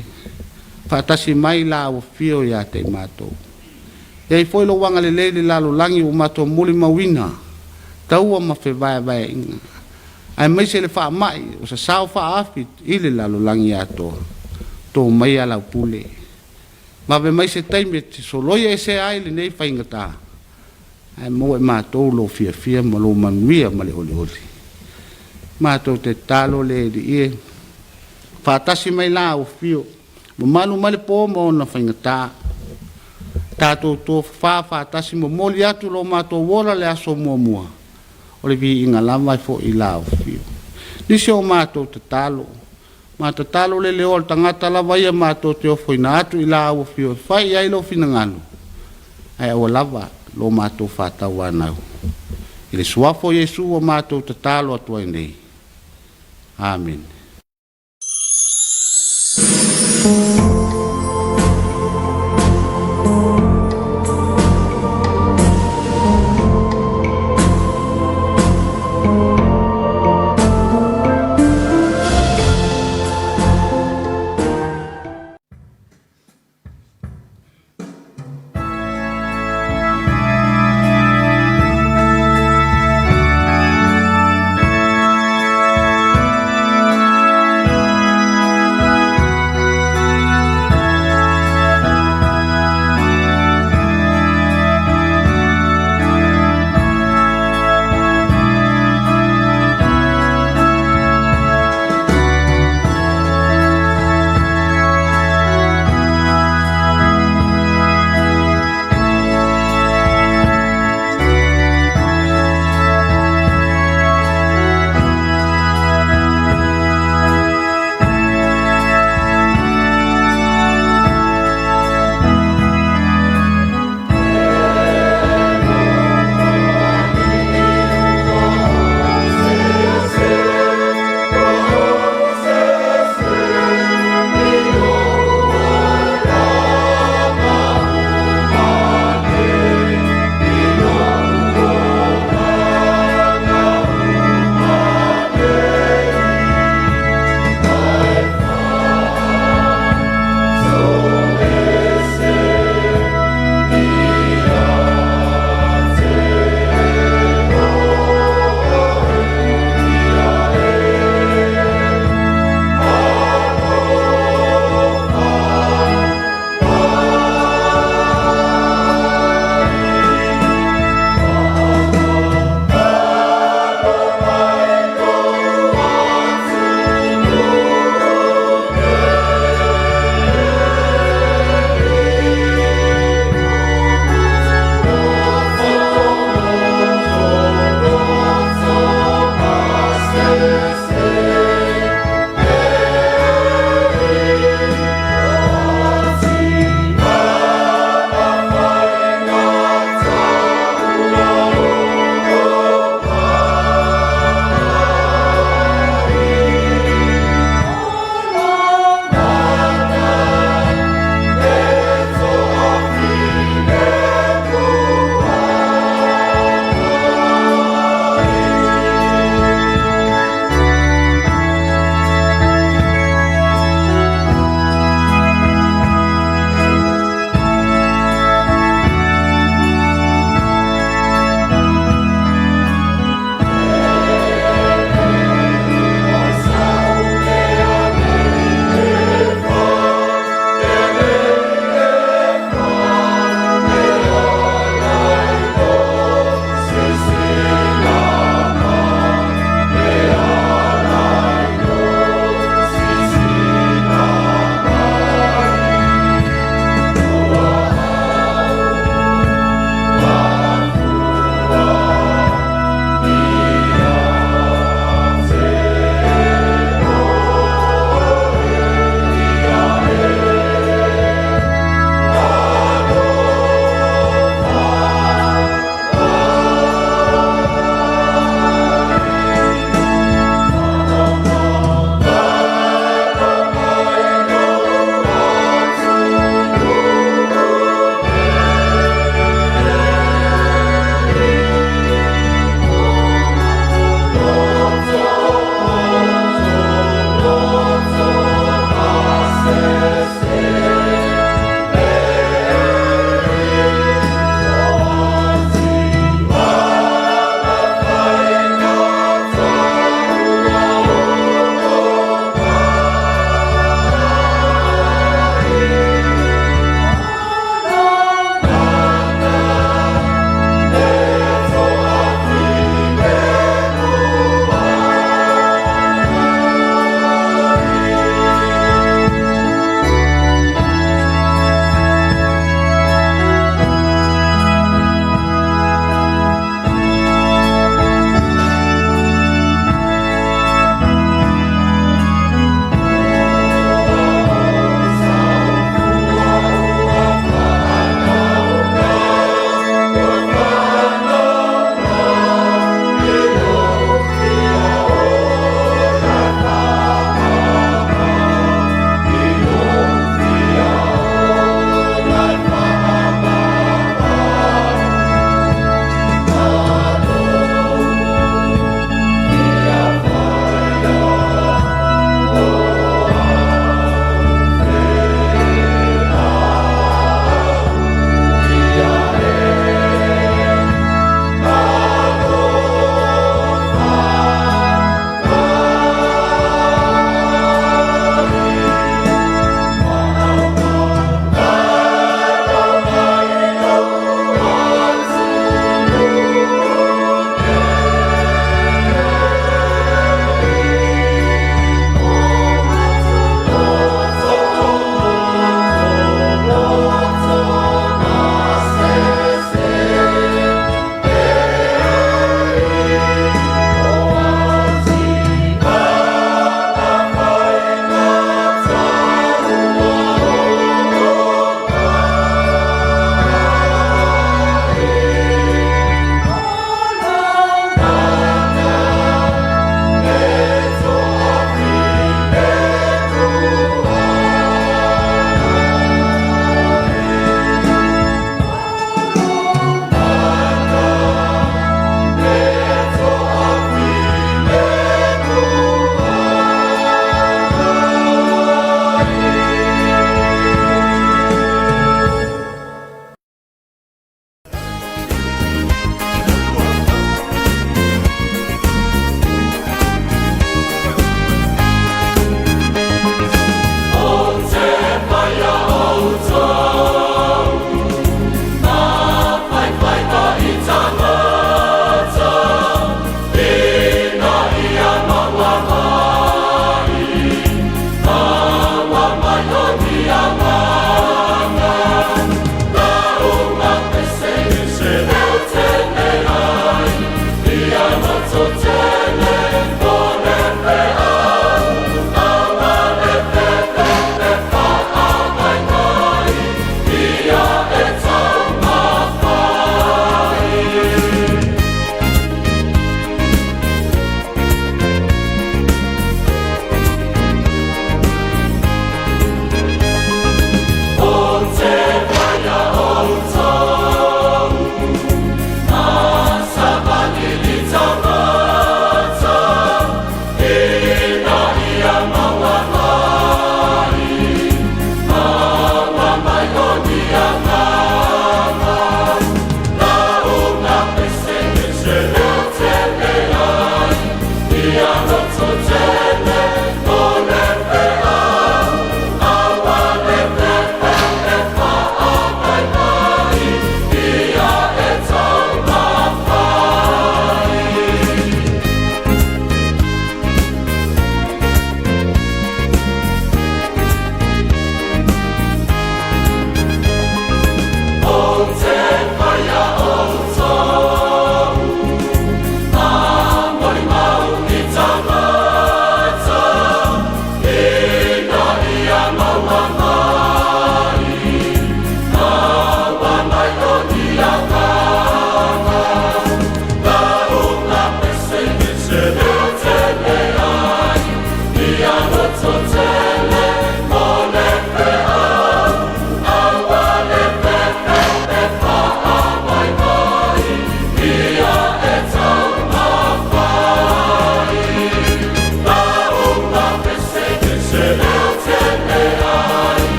faatasi mai la ua afio ia te i matou. E i ai foi lou agalelei i le lalolagi ua matou molimauina, taua ma fevaevaeaiga, aemaise le faamai o sasao faaafi i le lalolagi atoa. To maia lau pule. Vave mai se taimi e te soloia esea ai lenei faigata, ae maua e matou lou fiafia ma lou manuia ma le olioli. Matou te tatalo le Alii e, faatasi mai la au afio, mamalu mai le po ma ona faigata. Tatou tofafa faatasi momoli atu lo matou ola le aso muamua, o le viiga lava e foi i la au afio. Nisi o matou tatalo, ma tatalo le leo o le tagata lava ia matou te ofoina atu i la au afio e fai i ai lou finagalo, ae aua lava lo matou faatauanau. I le suafa o Iesu ua matou tatalo atu ai nei. Amene.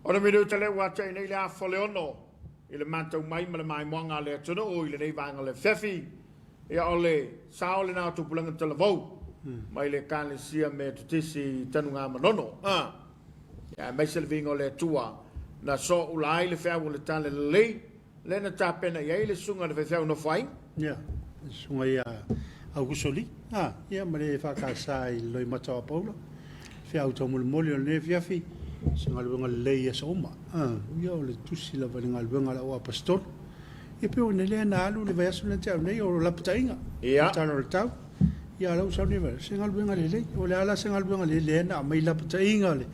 Ono minuta lea ua tea nei le afa o le ono i le matau mai ma le maimoaga a le atunuu i lenei vaega o le afiafi. Ia o le sao lena o Tupulaga Talavou mai le Ekalesia Metotisi i Tanugamanono. A, ia aemaise le viiga o le Atua na sooula ai le feau o le Tala Lelei lea na tapena i ai le susuga i le faifeau nofoaiga. Ia, le susuga ia Aukuso Lee, a, ia ma le EFKS i le Loimata o Apaula, feau taumolimoli o lenei afiafi, se galuega lelei i aso uma. A, ia o le tusi lava i le galuega a le au aposetolo. Ia pei o le lea na alu le vaiaso lea na tea nei o lapataiga, Ia. tala o le tau. Ia a o lea ua sau nei vaiaso, se galuega lelei. O le a la se galuega lelei lea na aumai lapataiga le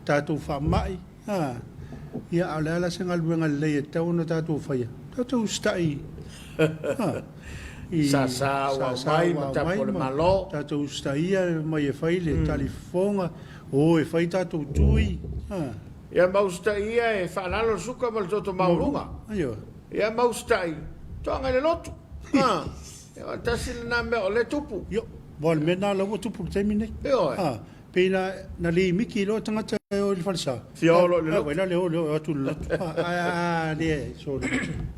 tatou faamai, A, ia, a o le a la se galuega lelei e tatau ona tatou faia? Tatou usitai a, i Sasa ua sasa aumai ua ma tapu aumai o le ma Malo. tatou usitaia mai e fai le talifofoga, o e fai tatou tui, a. Ia ma usitai ia e faalalo le suka ma le toto Maualuga, maualuga. ioe. Ia ma usitai toaga i le lotu. A, ia, tasi lena mea o lea e tupu. Io, aua o le mea lena la ua tupu i le taimi lenei. Ioe. A, Pei na na limiti loa tagata e o i le falesa. Fia o loa i le lotu. Vai la le o le o atu i le lotu. A le sorry.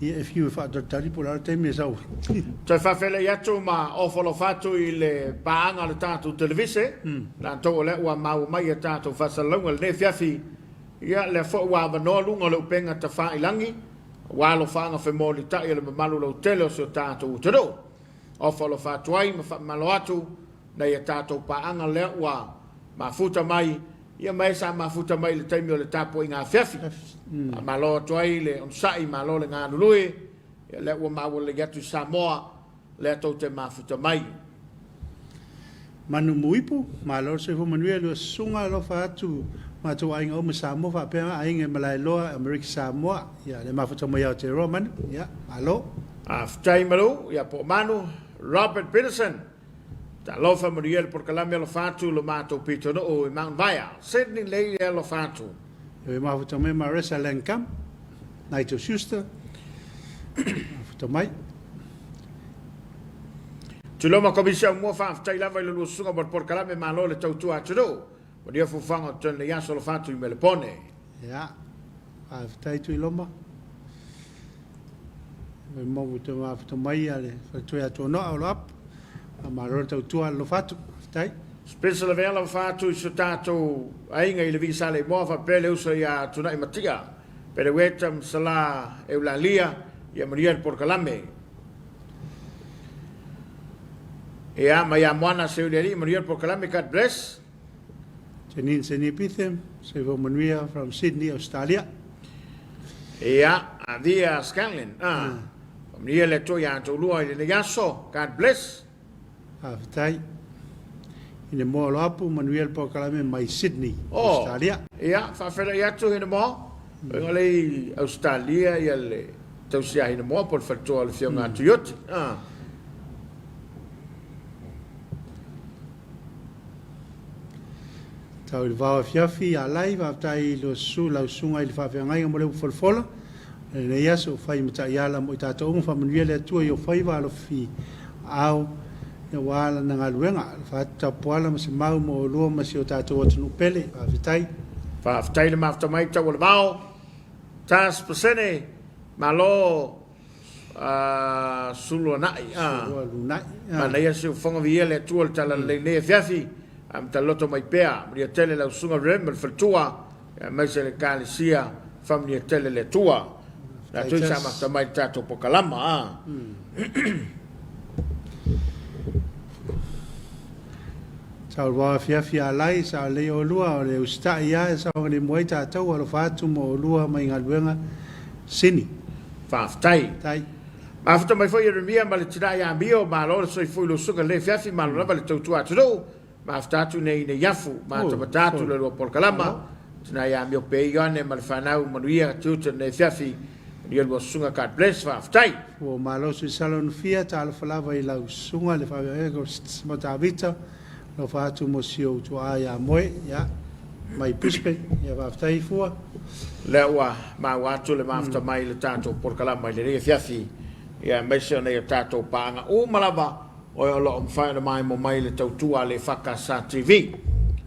Ia e fiu e faatalitali po o le a le taimi e sau ai. Toe faafeiloai atu ma ofo alofa atu i le paaga o le tatou televise, latou o lea ua maua mai a tatou faasalalauga i lenei afiafi. Ia, lea foi ua avanoa luga o le upega tafailagi, aua alofaaga femolitai a le mamalu lautele o si o tatou atunuu. Ofo alofa atu ai ma faamalo atu nai a tatou paaga lea ua mafuta mai, ia ma e sa mafuta mai i le taimi o le tapuaiga afiafi. Faamalo atu ai le onosai, malo le galulue, ia lea ua maua lelei atu i Samoa lea tou te mafuta mai. Manu Muipu, malo le soifua manuia i lua susuga, alofa atu matou aiga uma i Samoa faapea aiga i Malaeloa, Amerika Samoa, ia le mafuta mai Aotearoa Manu, ia malo. Faafetai Malu, ia po o Manu, Robert Peterson. Talofa manuia le polokalame alofa atu lo matou pitonuu i Mount Vaea, Sydney lei le alofa atu. E mafuta mai Maressa Langcamp, Nigel Schuster, mafuta mai. Tuloma Komisi Aumua, faafetai lava i le lua susuga mo le polokalame, malo le tautua atunuu. Manuia fuafuaga o totonu nei aso alofa atu i Melepone. Ia, faafetai Tuiloma. E mafuta mai a le faletua ia Tuanoa o Loapu. Faamalo le tautua alofa atu. Faafetai. Spencer Lavea alofa atu i so tatou aiga i le Vii Saleimoa faapea le uso ia Tunai Matia, Peleweta ma Sala Eulalia, ia manuia le polokalame. Ia, mai ia Moana seu le Alii, manuia le polokalame, God bless. Janine Seni Bitham, soifua manuia from Sydney, Australia. Ia, Avia Scanlon, ah. Faamanuia le Atua ia outou lua i lenei aso, God bless. Faafetai. Hinemoa Loapu, manuia le polokalame mai Sydney, Australia. Oh, ia, faafeiloai atu Hinemoa. Oiga lea i Ausetalia ia le tausi ia Hinemoa po o le faletua o le Afioga a Tuioti. Ah. Tau i le vao afiafi ia Lai, faafetai i lo su, lau susuga i le faafeagaiga mo le upu folafola. O lenei aso, fai ma taiala mo i tatou uma, faamanuia le Atua i ou faiva alofi ao aua lana galuega. Alofa atu Tapuala ma Semau mo oulua ma si o tatou atunuu pele. Faafetai. Faafetai le mafuta mai tau o le vao. Tas pasene malo Suluanai Suluanai Manaia si ufoga viia le Atua le talalelei nei afiafi a ma taloto mai pea manuia tele lau susuga Rem ma le faletua aemaise le Ekalesia faamanuia tele le Atua latou sa mafuta mai le tatou pokalama. Saunoa afiafi a Lai, sa lelei oulua, o le usitai a e saogalemu ai tatou, alofa atu mo oulua mai galuega sini. Faafetai. Tai. Mafuta mai foi Ieremia ma le tina ia Amio, malo le soifua i lou susuga lelei afiafi, malo lava le tautua atunuu, mafuta atu nei nei afu, matamata atu le lua polokalama, tina ia Amio Pei Ioane ma le fanau manuia tiute lenei afiafi, manuia lua susuga God bless, faafetai. Ua malo sui Salonofia, talofa lava i lau susuga le faafeagaiga o Sma Tavita, alofa atu mo si ou tuaa ia Moe, ia, mai Brisbane, ia faafetai Fua. Lea ua maua atu le mafuta mai le tatou polokalama i lenei afiafi, ia aemaise o nai o tatou paaga uma lava oe o lo o mafai ona maemo mai le tautua a le EFKS TV.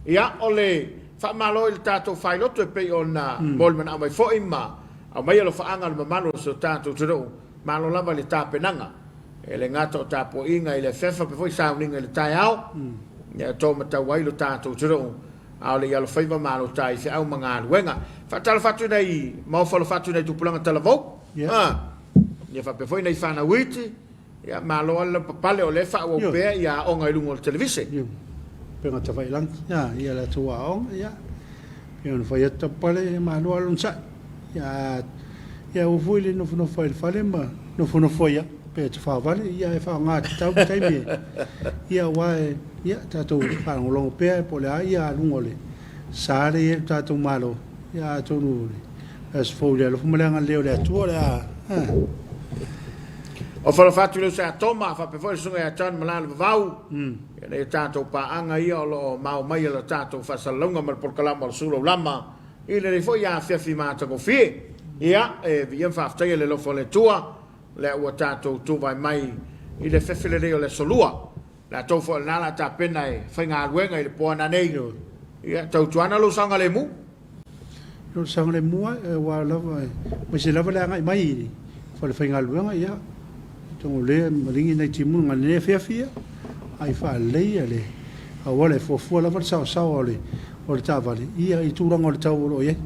Ia, o le faamalo i le tatou failoto e pei ona molimana'a mai foi ma Aumaia alofaaga le mamalu o si o tatou atunuu, malo lava i le tapenaga. E le gata o tapuaiga i le afefa pe foi sauniga i le taeao, ia to matau ai lo tatou atunuu, a o le i alofaiva malo ta i feau ma galuega. Faatalofa atu nei maofa alofa atu nei tupulaga talavou, a, ia faapea foi nei fanau iti, ia malo a le lavapapale o lea e faaauau pea ia aoga i luga o le televise. Ioe, upega tafailagi, ia latou aoga, ia, pei ona fai atu tapapale, malo a le onosai. Ia, ia aua foi le nofonofo ai i le fale ma nofonofo ai lava pe tafaovale, ia e faaaoga tatau le taimi e, ia aua e, ia tatou faalogologo pea po o le a ia aluga o le sa lea e i ai le tatou Malo, ia atonu o le aso fou i le alofa ma le agalelei o le Atua o le a, a. O falofa atu le uso ia Toma, faapea foi le susuga ia John Malala Vavau, ia nai a tatou paaga ia o lo o mao mai i le tatou faasalalauga ma le polokalama o le Sulu Aulama, I lenei foi afiafi matagofie, ia, e viia ma faafetaia le alofa o le Atua, lea ua tatou tuvae mai i le fefe lelei o le Aso Lua. Latou foi o lena la tapena e faigaluega i le po ana nei. Ia, tautuana lou saogalemu. Lou saogalemu a, aua lava, aemaise lava le agai mai i le falefaigaluega, ia, atonu o lea e maligi nai timuga i lenei afiafi, ia, ai faalelei le auala e fuafua lava le saosaoa o le o le taavale ia i tulaga o le tau o lo o i ai.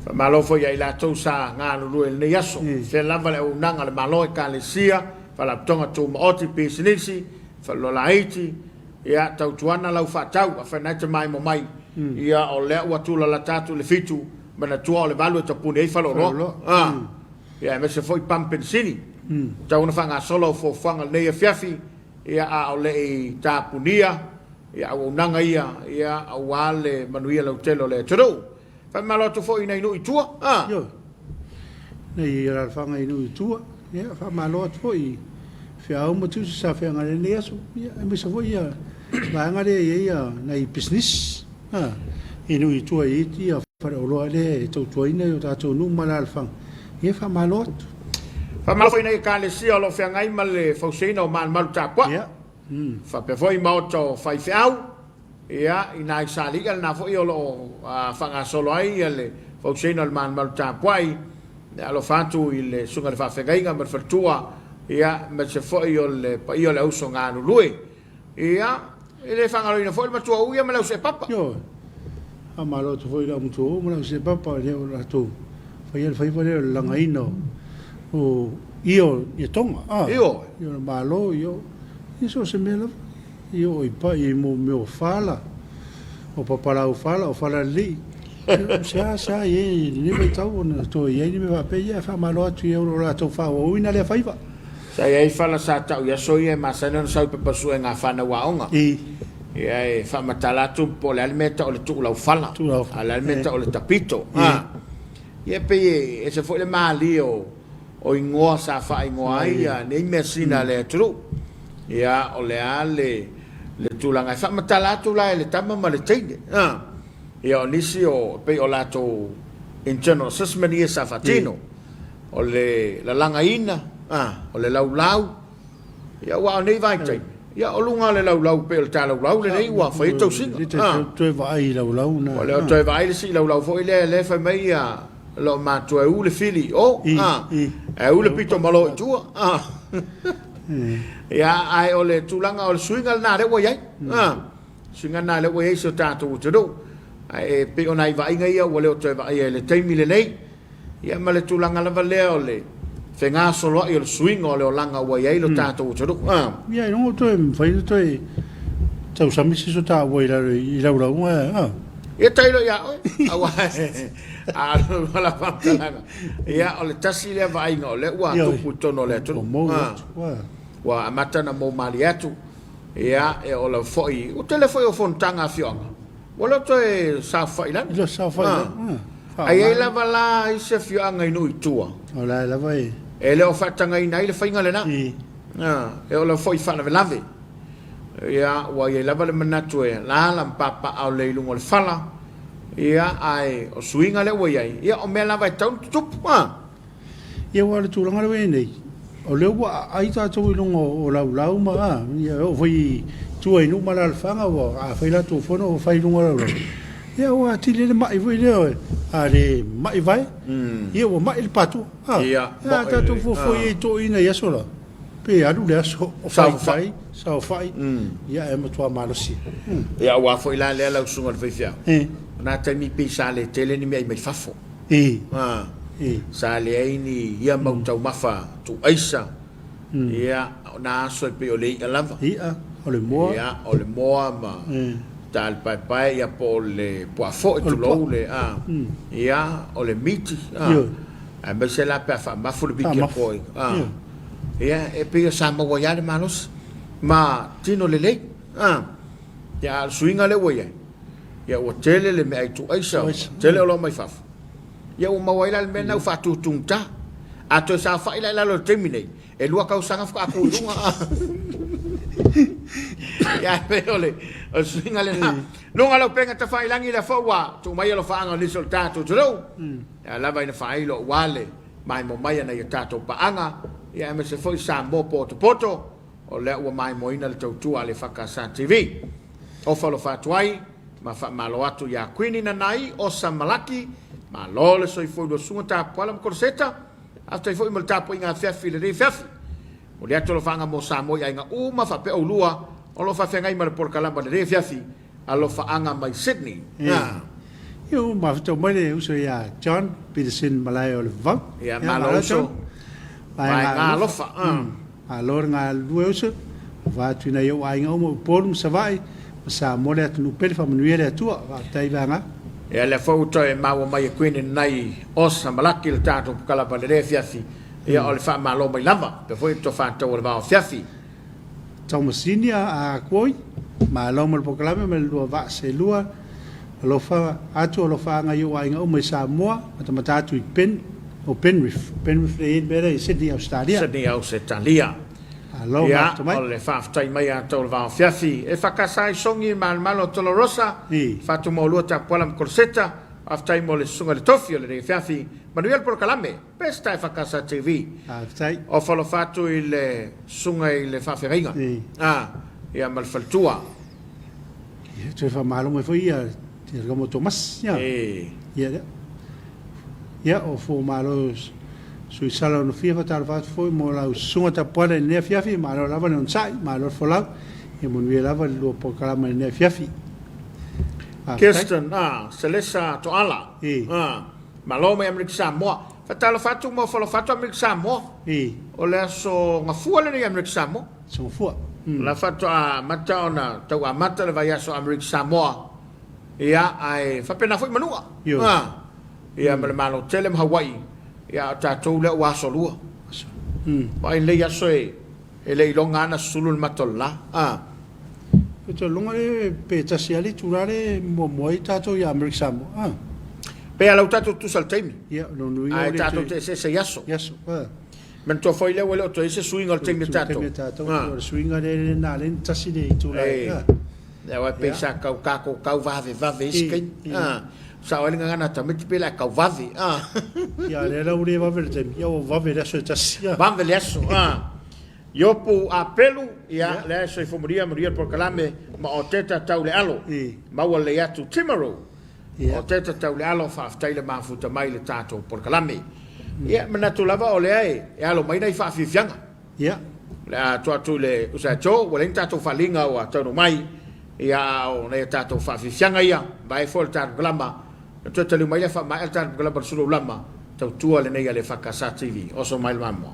Faamalo foi ia i latou sa galulue i lenei aso. Fea lava le auaunaga a le Malo, Ekalesia, Faalapotopotoga Tumaoti, Pisinisi, Faleoloa Laiti, ia tautuana lau faatau, afai na e te maimo mai, ia o lea ua tulalata atu le fitu, manatua o le valu e tapuni ai faleoloa. A, ia aemaise foi pamu penisini. Tatau ona faagasolo au fuafuaga i lenei afiafi, ia a o le i tapunia ia auaunaga ia, ia aua le manuia lautele o le atunuu. Faamalo atu foi i nai nuu i tua, a. Ioe, nei alaalafaga i nuu i tua, ia faamalo atu foi i feau ma tiute sa feagai ai lenei aso, ia aemaise foi ia vaega lea e i ai ia nai pisinisi, a, i nuu i tua e i ai ia faleoloa lea e tautuaina i o tatou nuu ma alaalafaga, ia faamalo atu. Faamalo foi i nai Ekalesia o lo o feagai ma le fausiaina o malumalu tapuai. Ia. Faapea foi maota o faifeau, ia, i nai saliga lena foi o lo o faagasolo ai le fausiaina o le malumalu tapuai, e alofa atu i le Susuga i le Faafeagaiga ma le Faletua, ia, aemaise foi o le paia o le auso galulue. Ia, e le faagaloina foi le matua uu ia ma le auseepapa. Ioe. Faamalo atu foi i lau matua uu ma le auseepapa o lea ua latou faia le faiva lea o le lagaina o io i Tonga. Ioe. Io le Malo, io. Ia so o se mea lava. Ia oo i pai i mo mea o fala, o papalau fala, o fala lelei. Ia, o se a, se a i ai i lenei vaitau ona toe i ai ni mea faapea, ia e faamalo atu i au o lo latou faaauauina lea faiva. Sa i ai fala sa tau i aso ia e masani ona sau i pepa suega a fanau aoga. Ia e faamatala atu po o le a le mea e tau o le tuulaufala, a o le a le mea e tau o le tapito. Ia e pei e ese foi le malie o o igoa sa faaigoa ai ia nei measina a le atunuu. Ia o le a le le tulaga e faamatala atu la e le tama ma le teine. Ia o nisi o pei o latou internal assessment ia sa faatino. O le lalagaina, o le laulau, ia aua o nei vaitaimi, ia o luga o le laulau pei o le talaulau lenei ua fai ai tausiga. Le toe vaai i laulau na. Ua le o toe vaai le sii laulau foi lea lea fai mai ia loo matua e u le fili i o, ae u le pito malo i tua. Ia ae o le tulaga o le suiga lena lea ua i ai. Suiga lena lea ua i ai si o tatou atunuu. Ae pei o nai vaaiga ia ua le o toe vaaia i le taimi lenei. Ia ma le tulaga lava lea o le fegasoloai o le suiga o le olaga ua i ai lo tatou atunuu. Ia ailoga ua toe mafai ona toe tausami se sotaua i lalo i laulauga. Ia tailo ia oe, aua a o la faamatalaga. Ia o le tasi lea vaaiga o lea ua tupu i totonu o le atunuu. Ua amata ona mou malie atu. Ia e oo lava foi, ua tele foi o fonotaga a afioaga Ua le o toe saofai i lalo. Le saofai i lalo. Ae i ai lava la isi afioaga i nuu i tua. O la e lava e. E le o faatagaina ai le faiga lena. E oo lava foi i faalavelave. Ia, ua i ai lava le manatu e alaala ma papaaao lelei i luga o le fala. Ia, ae o suiga lea ua i ai, ia o mea lava e tatau ona tutupu. Ia aua o le tulaga lea ua i ai nei, o lea ua aai tatou i luga o laulau ma a, ia e oo foi i tua i nuu ma alaalafaga ua a fai latou fono ua fai i luga o laulau. Ia ua atili ai le mai foi lea, a le mai vae, ia ua mai le patua. A, Ia, a tatou fuafua i ai i toeaiina i aso la, pe alu le aso o faifai, saofai, ia ae matua malosi. Ia aua foi la lea lau susuga i le faifeau, o na taimi pei sa le tele ni meaai mai fafo. Sa leai ni ia mau taumafa tuuaisa. Ia, o na aso e pei o le i'a lava. I'a, o le moa. Ia, o le moa ma ta le paepae, ia po o le puaa foi, tulou le, a. Ia, o le miti, a. Aemaise la pe a faamafu le miti a koe, a. Ia, e pei sa maua ai lava le malosi ma tino lelei, a. Ia, a o le suiga lea ua i ai, ia ua tele le meaai tuuaisa, ua tele oloa mai fafo, ia ua maua ai la le mea lena ua faatutugata. A toe saofai la i lalo i le taimi nei, e 2 tausaga faatoa tu i luga. Ia e pei o le suiga lena. Luga o lau upega tafailagi lea foi ua tuu mai alofaaga o nisi o le tatou atunuu, ia lava ina faailo aua le maimoa mai a nai a tatou paaga, ia aemaise foi Samoa potopoto. O lea ua maimoaina le tautua a le EFKS TV. Ofa alofa atu ai ma faamalo atu ia Kuini Nanai Osa Malaki, malo le soifua i lua susuga Tapuala ma Koloseta, faafetai foi mo le tapuaiga afiafi i lenei afiafi. Momoli atu alofaaga mo Samoa i aiga uma faapea oulua o lo o faafeagai ma le polokalama i lenei afiafi, alofaaga mai Sydney. Ia, ua mafuta mai le uso ia John Peterson Malae o le Vavau. Ia, malo uso. Vaega alofa. Malo le galulue uso, ua atu i nai ou aiga uma o Upolu ma Savaii ma Samoa le atunuu pele, faamanuia le Atua. Faafetai Vaega. Ia lea foi ua toe maua mai e Queen nai Osa Malaki le tatou pkalapa i lenei afiafi, ia o le faamalo mai lava, faapea foi le tofa tau o le vao afiafi. Taumasini a Akuoi, malo mo le polokalame ma le lua vaa selua, alofa atu alofaaga i ou aiga uma i Samoa, matamata atu i Pen, o Penrith, Penrith lea e i ai le mea lea i Sydney, Ausetalia. Sydney, Ausetalia. Malo Ia, mafutaga mai. o le faafetai mai a Taulevao Afiafi. E whakasa i Songi i Malomalo o Tolorosa, Whatumaolua Tapuala ma Koloseta, faafetai mo le susuga i le tofi o lenei afiafi. Manuia le polokalame. Best e Whakasa TV. Faafetai. Ofa alofa atu i le susuga i le faafeagaiga. Ia ma le faletua. Ia, toe faamalo mai foi ia te Ramo Tomasi. Ia. Ia lea. Ia, o fo malo Suisala ona fia faatalofa atu foi mo lau susuga tapuala i lenei afiafi, malo lava le onosai, malo le folau, ia manuia lava le lua polokalama i lenei afiafi. Faafetai. Kirsten, Selesa Toala, malo mai Amerika Samoa. Faatalofa atu ma ofo alofa atu Amerika Samoa. O le aso Gafua lenei i Amerika Samoa. Aso Gafua. La faatoa amata ona tau amata le vaiaso Amerika Samoa, ia, ae faapena foi Manua. A, ia, ma le Malo tele ma Hawaii, ia, a o tatou lea ua aso lua. Vaai lenei aso e, e le iloga lava ona sulu le mata o le la. A. Ou te iloa le pe tasi lava le itula le muamua ai tatou ia Amerika Samoa. A. Pe a lau tatou tutusa i le taimi. Ia, lona uiga Ae tatou te eseese i aso. I aso. A. Manatua foi lea ua le o toe i ai se suiga o le taimi a tatou. Taimi a tatou, o le suiga lea na ala ai ona tasi le itula. Aua e pei sa kau kako kau vave vave isi taimi. Sao ai le gagana a tamaiti pei la e kau vave. Ia lea la ua le vave le taimi, ia ua vave le aso e tasi. Vave le aso. Iopu Apelu, ia lea e soifua manuia, manuia le polokalame ma o teta tau le alo. Maua lelei atu Timaru. O teta tau le alo, faafetai le mafuta mai i le tatou polokalame. Ia, manatu lava o lea e alo mai nai faafiafiaga. Ia. O le a tuu atu i le uso ia Joe, ua leai ni tatou faaaliga ua taunuu mai, ia a o nai a tatou faafiafiaga ia, vae foi le tatou polokalama, ona toe taliu mai lea faamaea le tatou polokalama o le Sulu Lama, tautua lenei a le EFKS TV. Oso mai le mamoa.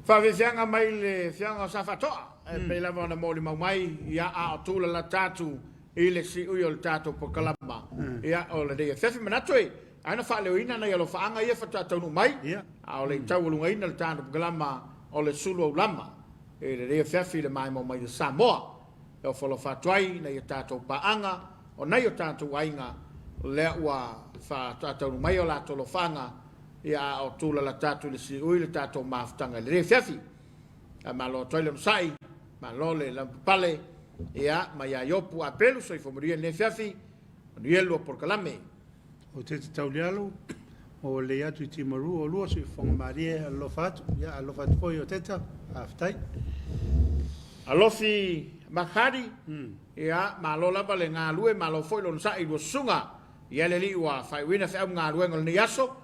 Faafeafeaga mai le Afioga o Safaatoa, e pei lava ona molimau mai, ia, a o tulalata atu i le siui o le tatou polokalama, ia, o lenei afiafi. Manatu e ao ona faaleoina nai alofaaga ia faatoa taunuu mai, a o le i taualugaina le tatou polokalama o le sulu aulama i lenei afiafi i le maimoa mai o Samoa. E ofo alofa atu ai nai a tatou paaga o nai o tatou aiga lea ua faatoa taunuu mai o latou alofaaga, Ia, a o tulalata atu i le siui le tatou mafutaga i lenei afiafi. Ae malo atu ai le onosai, malo le lavapapale, ia, mai ia Iopu Apelu, soifua manuia i lenei afiafi, manuia le lua polokalame. O te te taulialo, maua lelei atu i Timaru o lua soifuaga malie, alofa atu, ia alofa atu foi o Teta, faafetai. Alofi Makari, ia, malo lava le galue, malo foi le onosai i lua susuga. Ia le Alii ua faaiuina feau ma galuega o lenei aso.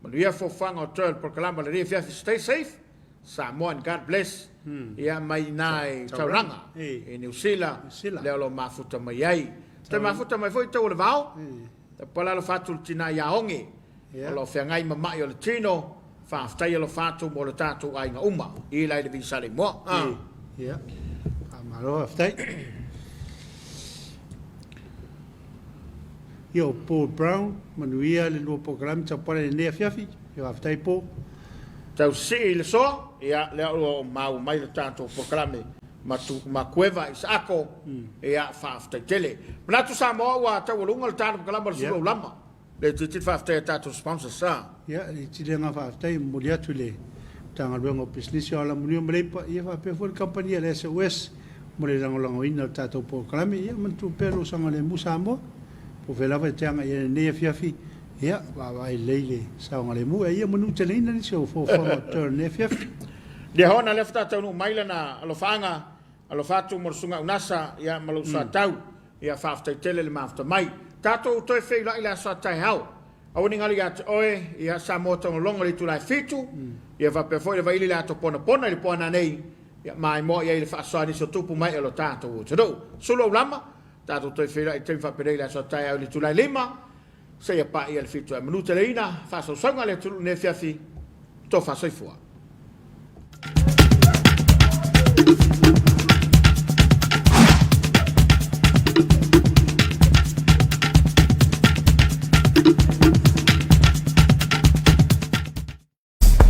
Manuia foafoaga o toe o le polokalama o lenei afiafi. Stay safe Samoa and God bless. Ia mai ina i Tauranga i Niu Sila lea o lo o mafuta mai ai. Toe mafuta mai foi tau o le vao. Tapuala alofa atu le tina ia Oge o lo o feagai ma mai o le tino. Faafetai alofa atu mo le tatou aiga uma. Eli le Visa Leimoa. Ia, faamalo faafetai. Ia o Paul Brown, manuia le lua polokalame tapuala i lenei afiafi. Ia faafetai Paul. Tau sii le soa, ia lea ua maua mai le tatou polokalame ma tu ma Kueva Isaako, ia faafetai tele. Manatu Samoa ua taualuga le tatou polokalame o le Sulu Aulama. Le tilotilo faafetai a tatou sponsors sa. Ia, le tiliga faafetai e momoli atu i le Matagaluega o Pisinisi o Alamanuia ma Leipa, ia faapea foi le kamupani a le SOS mo le lagolagoina o le tatou polokalame. Ia, manatua pea lou saogalemu Samoa, po o fea lava e te agai i ai i lenei afiafi, ia, vaavaai lelei le saogalemu, a ia manuteleina nisi o fuafuaga o totoe o lenei afiafi. Liahona, lea faatoa taunuu mai lana alofaaga Alofa atu mo le Susuga Unasa ia ma lou Satau. Ia faafetai tele le mafuta mai. Tatou toe feiloai le aso a taeao. Aua ne i galo ia te oe, ia Samoa Taugolongo i le itula e fitu, ia faapea foi le vaili le ato ponapona i le po a nanei, ia maimoa i ai le faasoa a nisi o tupu ma ee o lo tatou atunuu. Sulu aulama, tatou toe feiloai i le taimi faapenei i le aso a taeao i le itula e 5, seia paia le 7 ae manuteleina faasausauga a le atunuu i lenei afiafi. Tofa soifua.